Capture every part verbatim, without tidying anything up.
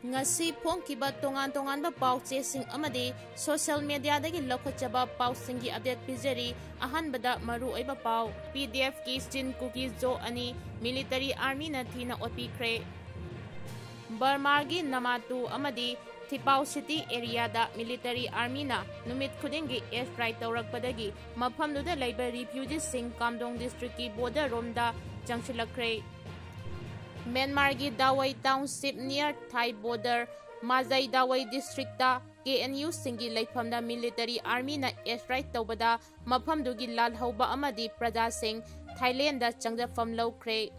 ꯉꯁꯤ ꯐꯣꯡꯈꯤꯕ ꯇꯣꯉꯥꯟ ꯇꯣꯉꯥꯟꯕ ꯄꯥꯎ ꯆꯦꯁꯤꯡ ꯑꯃꯗꯤ social mediaꯗꯒꯤ ꯂꯧꯈꯠꯆꯕ ꯄꯥꯎꯁꯤꯡꯒꯤ update ꯄꯤꯖꯔꯤ꯫ ꯑꯍꯥꯟꯕꯗ ꯃꯔꯨꯑꯣꯏꯕ ꯄꯥꯎ꯫ PDFꯀꯤ Chin Kuki Zo ꯑꯅꯤ military armyꯅ ꯊꯤꯅ ꯑꯣꯠꯄꯤꯈ꯭ꯔꯦ꯫ ꯕꯔꯃꯥꯒꯤ ꯅꯃꯥꯇꯨ ꯑꯃꯗꯤ ꯊꯤꯄꯥꯎ city areaꯗ military armyꯅ ꯅꯨꯃꯤꯠ ꯈꯨꯗꯤꯡꯒꯤ air strike ꯇꯧꯔꯛꯄꯗꯒꯤ ꯃꯐꯝꯗꯨꯗ ꯂꯩꯕ refugeeꯁꯤꯡ ꯀꯥꯝꯗꯣꯡ districtꯀꯤ border ꯔꯣꯝꯗ ꯆꯪꯁꯤꯜꯂꯛꯈ꯭ꯔꯦ꯫ ꯃ꯭ꯌꯥꯟꯃꯥꯔꯒꯤ ꯗꯥꯋꯩ township near Thai border ꯃꯥꯖꯩ ꯗꯥꯋꯩ districtꯇ KNUꯁꯤꯡꯒꯤ ꯂꯩꯐꯝꯗ military armyꯅ air strike ꯇꯧꯕꯗ ꯃꯐꯝꯗꯨꯒꯤ ꯂꯥꯜꯍꯧꯕ ꯑꯃꯗꯤ ꯄ꯭ꯔꯖꯥꯁꯤꯡ Thailandꯗ ꯆꯪꯖꯐꯝ ꯂꯧꯈ꯭ꯔꯦ꯫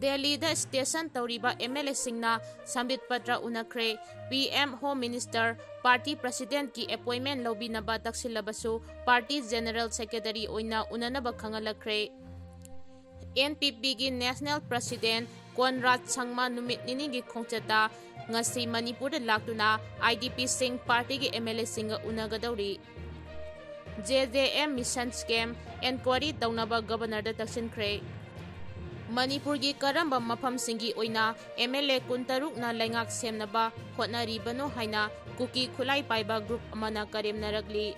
ꯗꯦꯜꯂꯤꯗ station ꯇꯧꯔꯤꯕ MLAꯁꯤꯡꯅ ꯁꯝꯕꯤꯠ ꯄꯇ꯭ꯔ ꯎꯅꯈ꯭ꯔꯦ꯫ PM, Home Minister, party presidentꯀꯤ appointment ꯂꯧꯕꯤꯅꯕ ꯇꯛꯁꯤꯜꯂꯕꯁꯨ party general secretary ꯑꯣꯏꯅ ꯎꯅꯅꯕ ꯈꯪꯍꯜꯂꯛꯈ꯭ꯔꯦ꯫ NPPꯒꯤ national president ꯀꯣꯟꯔꯥꯗ ꯁꯪꯃ ꯅꯨꯃꯤꯠ ꯅꯤꯅꯤꯒꯤ ꯈꯣꯡꯆꯠꯇ ꯉꯁꯤ ꯃꯅꯤꯄꯨꯔꯗ ꯂꯥꯛꯇꯨꯅ IDPꯁꯤꯡ, partyꯒꯤ MLAꯁꯤꯡꯒ ꯎꯅꯒꯗꯧꯔꯤ꯫ JJM mission scam enquiry ꯇꯧꯅꯕ governorꯗ ꯇꯛꯁꯤꯟꯈ꯭ꯔꯦ꯫ ꯃꯅꯤꯄꯨꯔꯒꯤ ꯀꯔꯝꯕ ꯃꯐꯝꯁꯤꯡꯒꯤ ꯑꯣꯏꯅ MLA ꯀꯨꯟꯇꯔꯨꯛꯅ ꯂꯩꯉꯥꯛ ꯁꯦꯝꯅꯕ ꯍꯣꯠꯅꯔꯤꯕꯅꯣ ꯍꯥꯏꯅ ꯀꯨꯀꯤ ꯈꯨꯠꯂꯥꯏ ꯄꯥꯏꯕ group ꯑꯃꯅ ꯀꯔꯦꯝꯅꯔꯛꯂꯤ꯫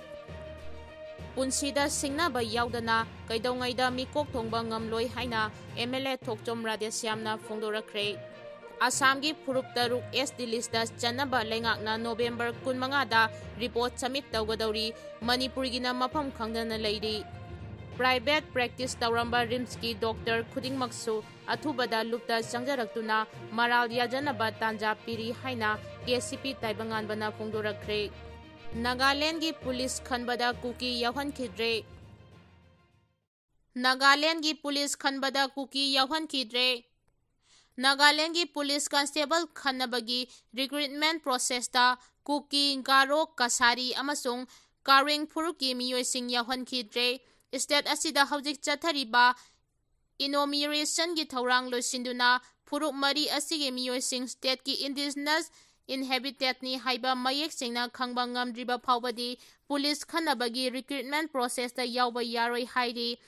ꯄꯨꯟꯁꯤꯗ ꯁꯤꯡꯅꯕ ꯌꯥꯎꯗꯅ ꯀꯩꯗꯧꯉꯩꯗ ꯃꯤꯀꯣꯛ ꯊꯣꯡꯕ ꯉꯝꯂꯣꯏ ꯍꯥꯏꯅ MLA ꯊꯣꯛꯆꯣꯝ ꯔꯥꯙꯦꯁ꯭ꯌꯥꯝꯅ ꯐꯣꯡꯗꯣꯔꯛꯈ꯭ꯔꯦ꯫ ꯑꯁꯥꯝꯒꯤ ꯐꯨꯔꯨꯞ ꯇꯔꯨꯛ ST listꯇ ꯆꯟꯅꯕ ꯂꯩꯉꯥꯛꯅ November ꯀꯨꯟꯃꯉꯥꯗ report submit ꯇꯧꯒꯗꯧꯔꯤ꯫ ꯃꯅꯤꯄꯨꯔꯒꯤꯅ ꯃꯐꯝ ꯈꯪꯗꯅ ꯂꯩꯔꯤ꯫ Private practice ꯇꯧꯔꯝꯕ RIMSꯀꯤ doctor ꯈꯨꯗꯤꯡꯃꯛꯁꯨ ꯑꯊꯨꯕꯗ ꯂꯨꯞꯇ ꯆꯪꯖꯔꯛꯇꯨꯅ ꯃꯔꯥꯜ ꯌꯥꯖꯅꯕ ꯇꯥꯟꯖꯥ ꯄꯤꯔꯤ ꯍꯥꯏꯅ KCP ꯇꯥꯏꯕꯪꯉꯥꯟꯕꯅ ꯐꯣꯡꯗꯣꯔꯛꯈ꯭ꯔꯦ꯫ ꯅꯥꯒꯥꯂꯦꯟꯗꯒꯤ ꯄꯨꯂꯤꯁ ꯈꯟꯕꯗ ꯀꯨꯀꯤ ꯌꯥꯎꯍꯟꯈꯤꯗ꯭ꯔꯦ꯫ ꯅꯥꯒꯥꯂꯦꯟꯗꯒꯤ ꯄꯨꯂꯤꯁ ꯈꯟꯕꯗ ꯀꯨꯀꯤ ꯌꯥꯎꯍꯟꯈꯤꯗ꯭ꯔꯦ꯫ ꯅꯥꯒꯥꯂꯦꯟꯗꯒꯤ ꯄꯨꯂꯤꯁ constable ꯈꯟꯅꯕꯒꯤ recruitment processꯇ ꯀꯨꯀꯤ, ꯒꯥꯔꯣ, ꯀꯁꯥꯔꯤ ꯑꯃꯁꯨꯡ ꯀꯥꯔꯦꯡ ꯐꯨꯔꯨꯞꯀꯤ ꯃꯤꯑꯣꯏꯁꯤꯡ ꯌꯥꯎꯍꯟꯈꯤꯗ꯭ꯔꯦ꯫ State ꯑꯁꯤꯗ ꯍꯧꯖꯤꯛ ꯆꯠꯊꯔꯤꯕ inauguration ꯒꯤ ꯊꯧꯔꯥꯡ ꯂꯣꯏꯁꯤꯟꯗꯨꯅ ꯐꯨꯔꯨꯞ ꯃꯔꯤ ꯑꯁꯤꯒꯤ ꯃꯤꯑꯣꯏꯁꯤꯡ stateꯀꯤ indigenous inhabitant ꯅꯤ ꯍꯥꯏꯕ ꯃꯌꯦꯛ ꯁꯦꯡꯅ ꯈꯪꯕ ꯉꯝꯗ꯭ꯔꯤꯕ ꯐꯥꯎꯕꯗꯤ ꯄꯨꯂꯤꯁ ꯈꯟꯅꯕꯒꯤ recruitment process ꯇ ꯌꯥꯎꯕ ꯌꯥꯔꯣꯏ ꯍꯥꯏꯔꯤ꯫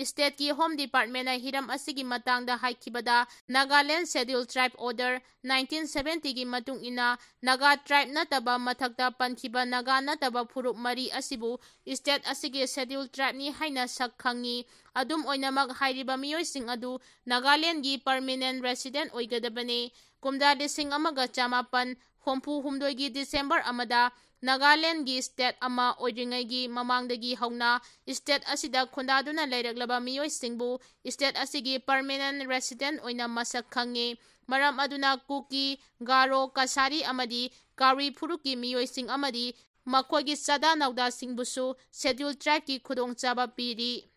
State ꯀꯤ Home Department ꯅ ꯍꯤꯔꯝ ꯑꯁꯤꯒꯤ ꯃꯇꯥꯡꯗ ꯍꯥꯏꯈꯤꯕꯗ, Nagaland Scheduled Tribe Order nineteen seventy ꯒꯤ ꯃꯇꯨꯡ ꯏꯟꯅ, ꯅꯥꯒꯥ tribe ꯅꯠꯇꯕ ꯃꯊꯛꯇ ꯄꯟꯈꯤꯕ ꯅꯥꯒꯥ ꯅꯠꯇꯕ ꯐꯨꯔꯨꯞ ꯃꯔꯤ ꯑꯁꯤꯕꯨ state ꯑꯁꯤꯒꯤ Scheduled Tribe ꯅꯤ ꯍꯥꯏꯅ ꯁꯛ ꯈꯪꯉꯤ꯫ ꯑꯗꯨꯝ ꯑꯣꯏꯅꯃꯛ, ꯍꯥꯏꯔꯤꯕ ꯃꯤꯑꯣꯏꯁꯤꯡ ꯑꯗꯨ ꯅꯥꯒꯥꯂꯦꯟꯒꯤ permanent resident ꯑꯣꯏꯒꯗꯕꯅꯤ꯫ ꯀꯨꯝꯖꯥ ꯂꯤꯁꯤꯡ ꯑꯃꯒ ꯆꯃꯥꯄꯟ ꯍꯨꯝꯐꯨ ꯍꯨꯝꯗꯣꯏꯒꯤ December ꯑꯃꯗ ꯅꯥꯒꯥꯂꯦꯟꯒꯤ state ꯑꯃ ꯑꯣꯏꯗ꯭ꯔꯤꯉꯩꯒꯤ ꯃꯃꯥꯡꯗꯒꯤ ꯍꯧꯅ state ꯑꯁꯤꯗ ꯈꯨꯟꯗꯥꯗꯨꯅ ꯂꯩꯔꯛꯂꯕ ꯃꯤꯑꯣꯏꯁꯤꯡꯕꯨ state ꯑꯁꯤꯒꯤ permanent resident ꯑꯣꯏꯅ ꯃꯁꯛ ꯈꯪꯉꯤ꯫ ꯃꯔꯝ ꯑꯗꯨꯅ ꯀꯨꯀꯤ, ꯒꯥꯔꯣ, ꯀꯁꯥꯔꯤ ꯑꯃꯗꯤ ꯀꯥꯔꯤ ꯐꯨꯔꯨꯞꯀꯤ ꯃꯤꯑꯣꯏꯁꯤꯡ ꯑꯃꯗꯤ ꯃꯈꯣꯏꯒꯤ ꯆꯥꯗꯥ ꯅꯧꯗꯥꯁꯤꯡꯕꯨꯁꯨ Scheduled Tribe ꯀꯤ ꯈꯨꯗꯣꯡꯆꯥꯕ ꯄꯤꯔꯤ꯫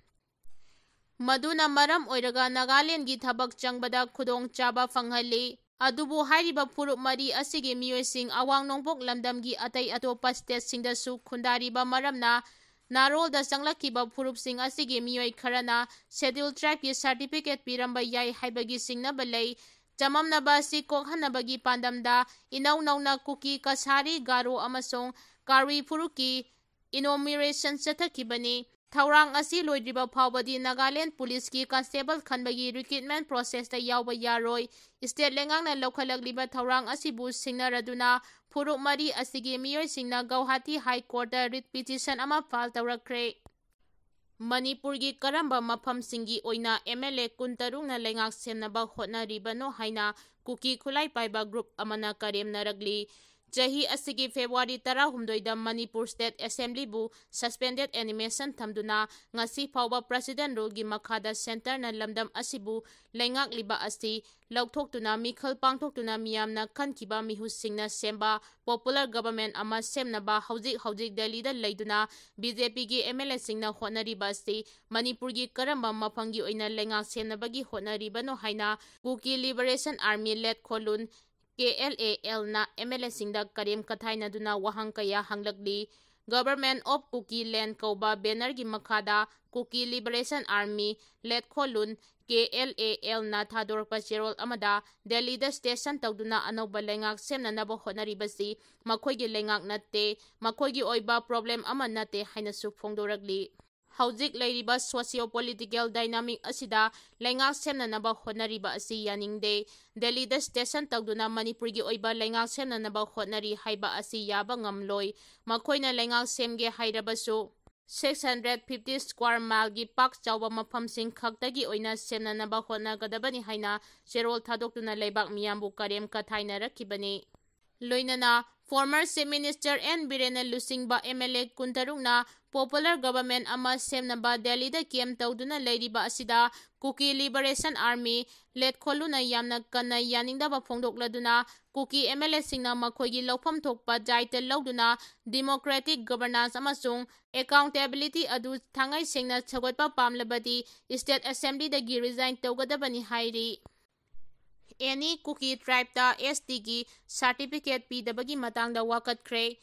ꯃꯗꯨꯅ ꯃꯔꯝ ꯑꯣꯏꯔꯒ ꯅꯥꯒꯥꯂꯦꯟꯒꯤ ꯊꯕꯛ ꯆꯪꯕꯗ ꯈꯨꯗꯣꯡꯆꯥꯕ ꯐꯪꯍꯜꯂꯤ꯫ ꯑꯗꯨꯕꯨ ꯍꯥꯏꯔꯤꯕ ꯐꯨꯔꯨꯞ ꯃꯔꯤ ꯑꯁꯤꯒꯤ ꯃꯤꯑꯣꯏꯁꯤꯡ ꯑꯋꯥꯡ ꯅꯣꯡꯄꯣꯛ ꯂꯝꯗꯝꯒꯤ ꯑꯇꯩ ꯑꯇꯣꯞꯄ state ꯁꯤꯡꯗꯁꯨ ꯈꯨꯟꯗꯥꯔꯤꯕ ꯃꯔꯝꯅ, ꯅꯥꯔꯣꯜꯗ ꯆꯪꯂꯛꯈꯤꯕ ꯐꯨꯔꯨꯞꯁꯤꯡ ꯑꯁꯤꯒꯤ ꯃꯤꯑꯣꯏ ꯈꯔꯅ Scheduled Tribe ꯀꯤ certificate ꯄꯤꯔꯝꯕ ꯌꯥꯏ ꯍꯥꯏꯕꯒꯤ ꯆꯤꯡꯅꯕ ꯂꯩ꯫ ꯆꯃꯝꯅꯕ ꯑꯁꯤ ꯀꯣꯛꯍꯟꯅꯕꯒꯤ ꯄꯥꯟꯗꯝꯗ ꯏꯅꯧ ꯅꯧꯅ ꯀꯨꯀꯤ, ꯀꯁꯥꯔꯤ, ꯒꯥꯔꯣ ꯑꯃꯁꯨꯡ ꯀꯥꯔꯤ ꯐꯨꯔꯨꯞꯀꯤ enumeration ꯆꯠꯊꯈꯤꯕꯅꯤ꯫ ꯊꯧꯔꯥꯡ ꯑꯁꯤ ꯂꯣꯏꯗ꯭ꯔꯤꯕ ꯐꯥꯎꯕꯗꯤ ꯅꯥꯒꯥꯂꯦꯟ ꯄꯨꯂꯤꯁꯀꯤ constable ꯈꯟꯕꯒꯤ recruitment process ꯇ ꯌꯥꯎꯕ ꯌꯥꯔꯣꯏ꯫ State ꯂꯩꯉꯥꯛꯅ ꯂꯧꯈꯠꯂꯛꯂꯤꯕ ꯊꯧꯔꯥꯡ ꯑꯁꯤꯕꯨ ꯁꯤꯡꯅꯔꯗꯨꯅ ꯐꯨꯔꯨꯞ ꯃꯔꯤ ꯑꯁꯤꯒꯤ ꯃꯤꯑꯣꯏꯁꯤꯡꯅ ꯒꯧꯍꯥꯇꯤ High Court ꯇ writ petition ꯑꯃ file ꯇꯧꯔꯛꯈ꯭ꯔꯦ꯫ ꯃꯅꯤꯄꯨꯔꯒꯤ ꯀꯔꯝꯕ ꯃꯐꯝꯁꯤꯡꯒꯤ ꯑꯣꯏꯅ M L A ꯀꯨꯟꯇꯔꯨꯛꯅ ꯂꯩꯉꯥꯛ ꯁꯦꯝꯅꯕ ꯍꯣꯠꯅꯔꯤꯕꯅꯣ ꯍꯥꯏꯅ ꯀꯨꯀꯤ ꯈꯨꯠꯂꯥꯏ ꯄꯥꯏꯕ group ꯑꯃꯅ ꯀꯔꯦꯝꯅꯔꯛꯂꯤ꯫ ꯆꯍꯤ ꯑꯁꯤꯒꯤ February ꯇꯔꯥꯍꯨꯝꯗꯣꯏꯗ ꯃꯅꯤꯄꯨꯔ State Assembly ꯕꯨ suspended animation ꯊꯝꯗꯨꯅ ꯉꯁꯤ ꯐꯥꯎꯕ President Rule ꯒꯤ ꯃꯈꯥꯗ Centre ꯅ ꯂꯝꯗꯝ ꯑꯁꯤꯕꯨ ꯂꯩꯉꯥꯛꯂꯤꯕ ꯑꯁꯤ ꯂꯧꯊꯣꯛꯇꯨꯅ ꯃꯤꯈꯜ ꯄꯥꯡꯊꯣꯛꯇꯨꯅ ꯃꯤꯌꯥꯝꯅ ꯈꯟꯈꯤꯕ ꯃꯤꯍꯨꯠꯁꯤꯡꯅ ꯁꯦꯝꯕ popular government ꯑꯃ ꯁꯦꯝꯅꯕ ꯍꯧꯖꯤꯛ ꯍꯧꯖꯤꯛ ꯗꯦꯜꯂꯤꯗ ꯂꯩꯗꯨꯅ B J P ꯒꯤ M L A ꯁꯤꯡꯅ ꯍꯣꯠꯅꯔꯤꯕ ꯑꯁꯤ ꯃꯅꯤꯄꯨꯔꯒꯤ ꯀꯔꯝꯕ ꯃꯐꯝꯒꯤ ꯑꯣꯏꯅ ꯂꯩꯉꯥꯛ ꯁꯦꯝꯅꯕꯒꯤ ꯍꯣꯠꯅꯔꯤꯕꯅꯣ ꯍꯥꯏꯅ Kuki Liberation Army ꯂꯦꯠꯈꯣꯂꯨꯟ, K L A L ꯅ M L A ꯁꯤꯡꯗ ꯀꯔꯦꯝ ꯀꯊꯥꯏꯅꯗꯨꯅ ꯋꯥꯍꯪ ꯀꯌꯥ ꯍꯪꯂꯛꯂꯤ꯫ Government of Kuki Land ꯀꯧꯕ banner ꯒꯤ ꯃꯈꯥꯗ Kuki Liberation Army ꯂꯦꯠꯈꯣꯂꯨꯟ, K L A L ꯅ ꯊꯥꯗꯣꯔꯛꯄ ꯆꯦꯔꯣꯜ ꯑꯃꯗ ꯗꯦꯜꯂꯤꯗ station ꯇꯧꯗꯨꯅ ꯑꯅꯧꯕ ꯂꯩꯉꯥꯛ ꯁꯦꯝꯅꯅꯕ ꯍꯣꯠꯅꯔꯤꯕꯁꯤ ꯃꯈꯣꯏꯒꯤ ꯂꯩꯉꯥꯛ ꯅꯠꯇꯦ, ꯃꯈꯣꯏꯒꯤ ꯑꯣꯏꯕ problem ꯑꯃ ꯅꯠꯇꯦ ꯍꯥꯏꯅꯁꯨ ꯐꯣꯡꯗꯣꯔꯛꯂꯤ꯫ ꯍꯧꯖꯤꯛ ꯂꯩꯔꯤꯕ socio political dynamic ꯑꯁꯤꯗ ꯂꯩꯉꯥꯛ ꯁꯦꯝꯅꯅꯕ ꯍꯣꯠꯅꯔꯤꯕ ꯑꯁꯤ ꯌꯥꯅꯤꯡꯗꯦ꯫ ꯗꯦꯜꯂꯤꯗ station ꯇꯧꯗꯨꯅ ꯃꯅꯤꯄꯨꯔꯒꯤ ꯑꯣꯏꯕ ꯂꯩꯉꯥꯛ ꯁꯦꯝꯅꯅꯕ ꯍꯣꯠꯅꯔꯤ ꯍꯥꯏꯕ ꯑꯁꯤ ꯌꯥꯕ ꯉꯝꯂꯣꯏ꯫ ꯃꯈꯣꯏꯅ ꯂꯩꯉꯥꯛ ꯁꯦꯝꯒꯦ ꯍꯥꯏꯔꯕꯁꯨ six hundred fifty square mile ꯒꯤ ꯄꯥꯛ ꯆꯥꯎꯕ ꯃꯐꯝꯁꯤꯡ ꯈꯛꯇꯒꯤ ꯑꯣꯏꯅ ꯁꯦꯝꯅꯅꯕ ꯍꯣꯠꯅꯒꯗꯕꯅꯤ ꯍꯥꯏꯅ ꯆꯦꯔꯣꯜ ꯊꯥꯗꯣꯛꯇꯨꯅ ꯂꯩꯕꯥꯛ ꯃꯤꯌꯥꯝꯕꯨ ꯀꯔꯦꯝ ꯀꯊꯥꯏꯅꯔꯛꯈꯤꯕꯅꯤ꯫ ꯂꯣꯏꯅꯅ former Chief Minister N ꯕꯤꯔꯦꯟꯅ ꯂꯨꯆꯤꯡꯕ M L A ꯀꯨꯟꯇꯔꯨꯛꯅ popular government ꯑꯃ ꯁꯦꯝꯅꯕ ꯗꯦꯜꯂꯤꯗ camp ꯇꯧꯗꯨꯅ ꯂꯩꯔꯤꯕ ꯑꯁꯤꯗ Kuki Liberation Army, ꯂꯦꯠꯈꯣꯜꯂꯨꯅ ꯌꯥꯝꯅ ꯀꯟꯅ ꯌꯥꯅꯤꯡꯗꯕ ꯐꯣꯡꯗꯣꯛꯂꯗꯨꯅ Kuki M L A ꯁꯤꯡꯅ ꯃꯈꯣꯏꯒꯤ ꯂꯧꯐꯝ ꯊꯣꯛꯄ ꯗꯥꯏꯇ ꯂꯧꯗꯨꯅ democratic governance ꯑꯃꯁꯨꯡ accountability ꯑꯗꯨ ꯊꯥꯡꯉꯩ ꯁꯦꯡꯅ ꯁꯧꯒꯠꯄ ꯄꯥꯝꯂꯕꯗꯤ State Assembly ꯗꯒꯤ resign ꯇꯧꯒꯗꯕꯅꯤ ꯍꯥꯏꯔꯤ꯫ Any Kuki tribe ꯇ S T ꯒꯤ certificate ꯄꯤꯗꯕꯒꯤ ꯃꯇꯥꯡꯗ ꯋꯥꯀꯠꯈ꯭ꯔꯦ꯫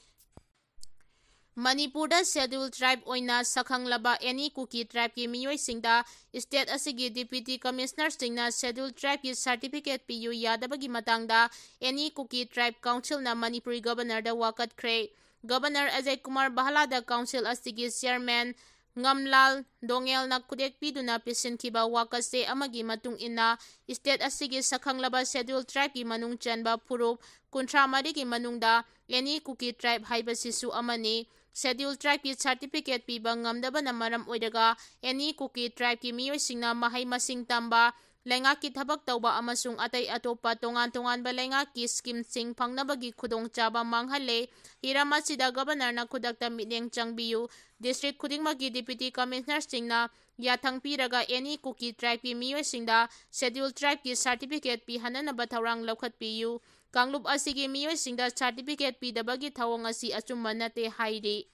ꯃꯅꯤꯄꯨꯔꯗ Scheduled Tribe ꯑꯣꯏꯅ ꯁꯛꯈꯪꯂꯕ Any Kuki tribe ꯀꯤ ꯃꯤꯑꯣꯏꯁꯤꯡꯗ state ꯑꯁꯤꯒꯤ Deputy Commissioner ꯁꯤꯡꯅ Scheduled Tribe ꯀꯤ certificate ꯄꯤꯌꯨ ꯌꯥꯗꯕꯒꯤ ꯃꯇꯥꯡꯗ Any Kuki Tribe Council ꯅ ꯃꯅꯤꯄꯨꯔꯤ Governor ꯗ ꯋꯥꯀꯠꯈ꯭ꯔꯦ꯫ Governor ꯑꯖꯌ ꯀꯨꯃꯥꯔ ꯚꯥꯂꯥꯗ Council ꯑꯁꯤꯒꯤ Chairman ꯉꯝꯂꯥꯜ ꯗꯣꯉꯦꯜꯅ ꯈꯨꯗꯦꯛ ꯄꯤꯗꯨꯅ ꯄꯤꯁꯤꯟꯈꯤꯕ ꯋꯥꯀꯠꯆꯦ ꯑꯃꯒꯤ ꯃꯇꯨꯡ ꯏꯟꯅ, state ꯑꯁꯤꯒꯤ ꯁꯛꯈꯪꯂꯕ Scheduled Tribe ꯀꯤ ꯃꯅꯨꯡ ꯆꯟꯕ ꯐꯨꯔꯨꯞ ꯀꯨꯟꯊ꯭ꯔꯥ ꯃꯔꯤꯒꯤ ꯃꯅꯨꯡꯗ Any Kuki Tribe ꯍꯥꯏꯕꯁꯤꯁꯨ ꯑꯃꯅꯤ꯫ Scheduled Tribe ꯀꯤ certificate ꯄꯤꯕ ꯉꯝꯗꯕꯅ ꯃꯔꯝ ꯑꯣꯏꯔꯒ Any Kuki Tribe ꯀꯤ ꯃꯤꯑꯣꯏꯁꯤꯡꯅ ꯃꯍꯩ ꯃꯁꯤꯡ ꯇꯝꯕ, ꯂꯩꯉꯥꯛꯀꯤ ꯊꯕꯛ ꯇꯧꯕ ꯑꯃꯁꯨꯡ ꯑꯇꯩ ꯑꯇꯣꯞꯄ ꯇꯣꯉꯥꯟ ꯇꯣꯉꯥꯟꯕ ꯂꯩꯉꯥꯛꯀꯤ scheme ꯁꯤꯡ ꯐꯪꯅꯕꯒꯤ ꯈꯨꯗꯣꯡꯆꯥꯕ ꯃꯥꯡꯍꯜꯂꯦ꯫ ꯍꯤꯔꯝ ꯑꯁꯤꯗ Governor ꯅ ꯈꯨꯗꯛꯇ ꯃꯤꯠꯌꯦꯡ ꯆꯪꯕꯤꯌꯨ꯫ District ꯈꯨꯗꯤꯡꯃꯛꯀꯤ Deputy Commissioner ꯁꯤꯡꯅ ꯌꯥꯊꯪ ꯄꯤꯔꯒ Any Kuki Tribe ꯀꯤ ꯃꯤꯑꯣꯏꯁꯤꯡꯗ Scheduled Tribe ꯀꯤ certificate ꯄꯤꯍꯟꯅꯅꯕ ꯊꯧꯔꯥꯡ ꯂꯧꯈꯠꯄꯤꯌꯨ꯫ ꯀꯥꯡꯂꯨꯞ ꯑꯁꯤꯒꯤ ꯃꯤꯑꯣꯏꯁꯤꯡꯗ certificate ꯄꯤꯗꯕꯒꯤ ꯊꯧꯑꯣꯡ ꯑꯁꯤ ꯑꯆꯨꯝꯕ ꯅꯠꯇꯦ ꯍꯥꯏꯔꯤ꯫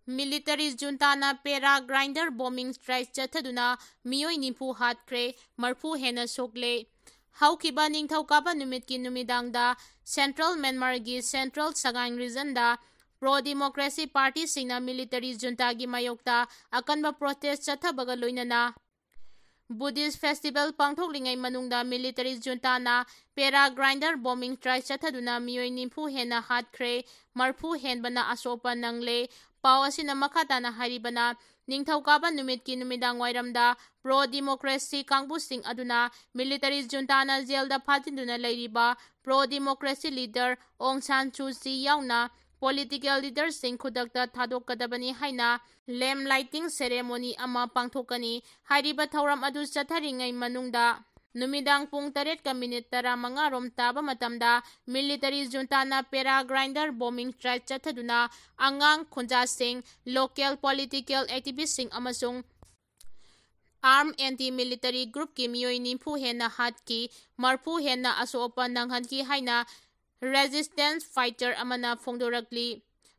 Military junta ꯅ para grinder bombing strike ꯆꯠꯊꯗꯨꯅ ꯃꯤꯑꯣꯏ ꯅꯤꯐꯨ ꯍꯥꯠꯈ꯭ꯔꯦ, ꯃꯔꯐꯨ ꯍꯦꯟꯅ ꯁꯣꯛꯂꯦ꯫ ꯍꯧꯈꯤꯕ ꯅꯤꯡꯊꯧꯀꯥꯕ ꯅꯨꯃꯤꯠꯀꯤ ꯅꯨꯃꯤꯗꯥꯡꯗ Central Myanmar ꯒꯤ Central Sagaing Region ꯗ pro democracy party ꯁꯤꯡꯅ military junta ꯒꯤ ꯃꯥꯌꯣꯛꯇ ꯑꯀꯟꯕ protest ꯆꯠꯊꯕꯒ ꯂꯣꯏꯅꯅ Buddhist festival ꯄꯥꯡꯊꯣꯛꯂꯤꯉꯩ ꯃꯅꯨꯡꯗ military junta ꯅ para grinder bombing strike ꯆꯠꯊꯗꯨꯅ ꯃꯤꯑꯣꯏ ꯅꯤꯐꯨ ꯍꯦꯟꯅ ꯍꯥꯠꯈ꯭ꯔꯦ, ꯃꯔꯐꯨ ꯍꯦꯟꯕꯅ ꯑꯁꯣꯛꯄ ꯅꯪꯂꯦ꯫ ꯄꯥꯎ ꯑꯁꯤꯅ ꯃꯈꯥ ꯇꯥꯅ ꯍꯥꯏꯔꯤꯕꯅ, ꯅꯤꯡꯊꯧꯀꯥꯕ ꯅꯨꯃꯤꯠꯀꯤ ꯅꯨꯃꯤꯗꯥꯡ ꯋꯥꯏꯔꯝꯗ ꯄ꯭ꯔꯣ ꯗꯤꯃꯣꯀ꯭ꯔꯦꯁꯤ ꯀꯥꯡꯕꯨꯁꯤꯡ ꯑꯗꯨꯅ ꯃꯤꯂꯤꯇꯔꯤ ꯖꯨꯟꯇꯥꯅ ꯖꯦꯜꯗ ꯐꯥꯖꯤꯟꯗꯨꯅ ꯂꯩꯔꯤꯕ ꯄ꯭ꯔꯣ ꯗꯤꯃꯣꯀ꯭ꯔꯦꯁꯤ ꯂꯤꯗꯔ ꯑꯣꯡ ꯁꯥꯟ ꯁꯨ ꯆꯤ ꯌꯥꯎꯅ ꯄꯣꯂꯤꯇꯤꯀꯦꯜ ꯂꯤꯗꯔꯁꯤꯡ ꯈꯨꯗꯛꯇ ꯊꯥꯗꯣꯛꯀꯗꯕꯅꯤ ꯍꯥꯏꯅ ꯂꯦꯝ ꯂꯥꯏꯇꯤꯡ ꯁꯦꯔꯦꯃꯣꯅꯤ ꯑꯃ ꯄꯥꯡꯊꯣꯛꯀꯅꯤ꯫ ꯍꯥꯏꯔꯤꯕ ꯊꯧꯔꯝ ꯑꯗꯨ ꯆꯠꯊꯔꯤꯉꯩ ꯃꯅꯨꯡꯗ ꯅꯨꯃꯤꯗꯥꯡ ꯄꯨꯡ ꯇꯔꯦꯠꯀ ꯃꯤꯅꯤꯠ ꯇꯔꯥꯃꯉꯥ ꯔꯣꯝ ꯇꯥꯕ ꯃꯇꯝꯗ ꯃꯤꯂꯤꯇꯔꯤ ꯖꯨꯟꯇꯥꯅ ꯄꯦꯔꯥ ꯒ꯭ꯔꯥꯏꯟꯗꯔ ꯕꯣꯝꯕꯤꯡ ꯁ꯭ꯇ꯭ꯔꯥꯏꯛ ꯆꯠꯊꯗꯨꯅ ꯑꯉꯥꯡ ꯈꯨꯟꯖꯥꯁꯤꯡ, ꯂꯣꯀꯦꯜ ꯄꯣꯂꯤꯇꯤꯀꯦꯜ ꯑꯦꯛꯇꯤꯚꯤꯁ꯭ꯠꯁꯤꯡ ꯑꯃꯁꯨꯡ ꯑꯥꯔꯝ ꯑꯦꯟꯇꯤ ꯃꯤꯂꯤꯇꯔꯤ ꯒ꯭ꯔꯨꯞꯀꯤ ꯃꯤꯑꯣꯏ ꯅꯤꯐꯨ ꯍꯦꯟꯅ ꯍꯥꯠꯈꯤ, ꯃꯔꯐꯨ ꯍꯦꯟꯅ ꯑꯁꯣꯛ ꯑꯄꯟ ꯅꯪꯍꯟꯈꯤ ꯍꯥꯏꯅ ꯔꯦꯖꯤꯁ꯭ꯇꯦꯟꯁ ꯐꯥꯏꯇꯔ ꯑꯃꯅ ꯐꯣꯡꯗꯣꯔꯛꯂꯤ꯫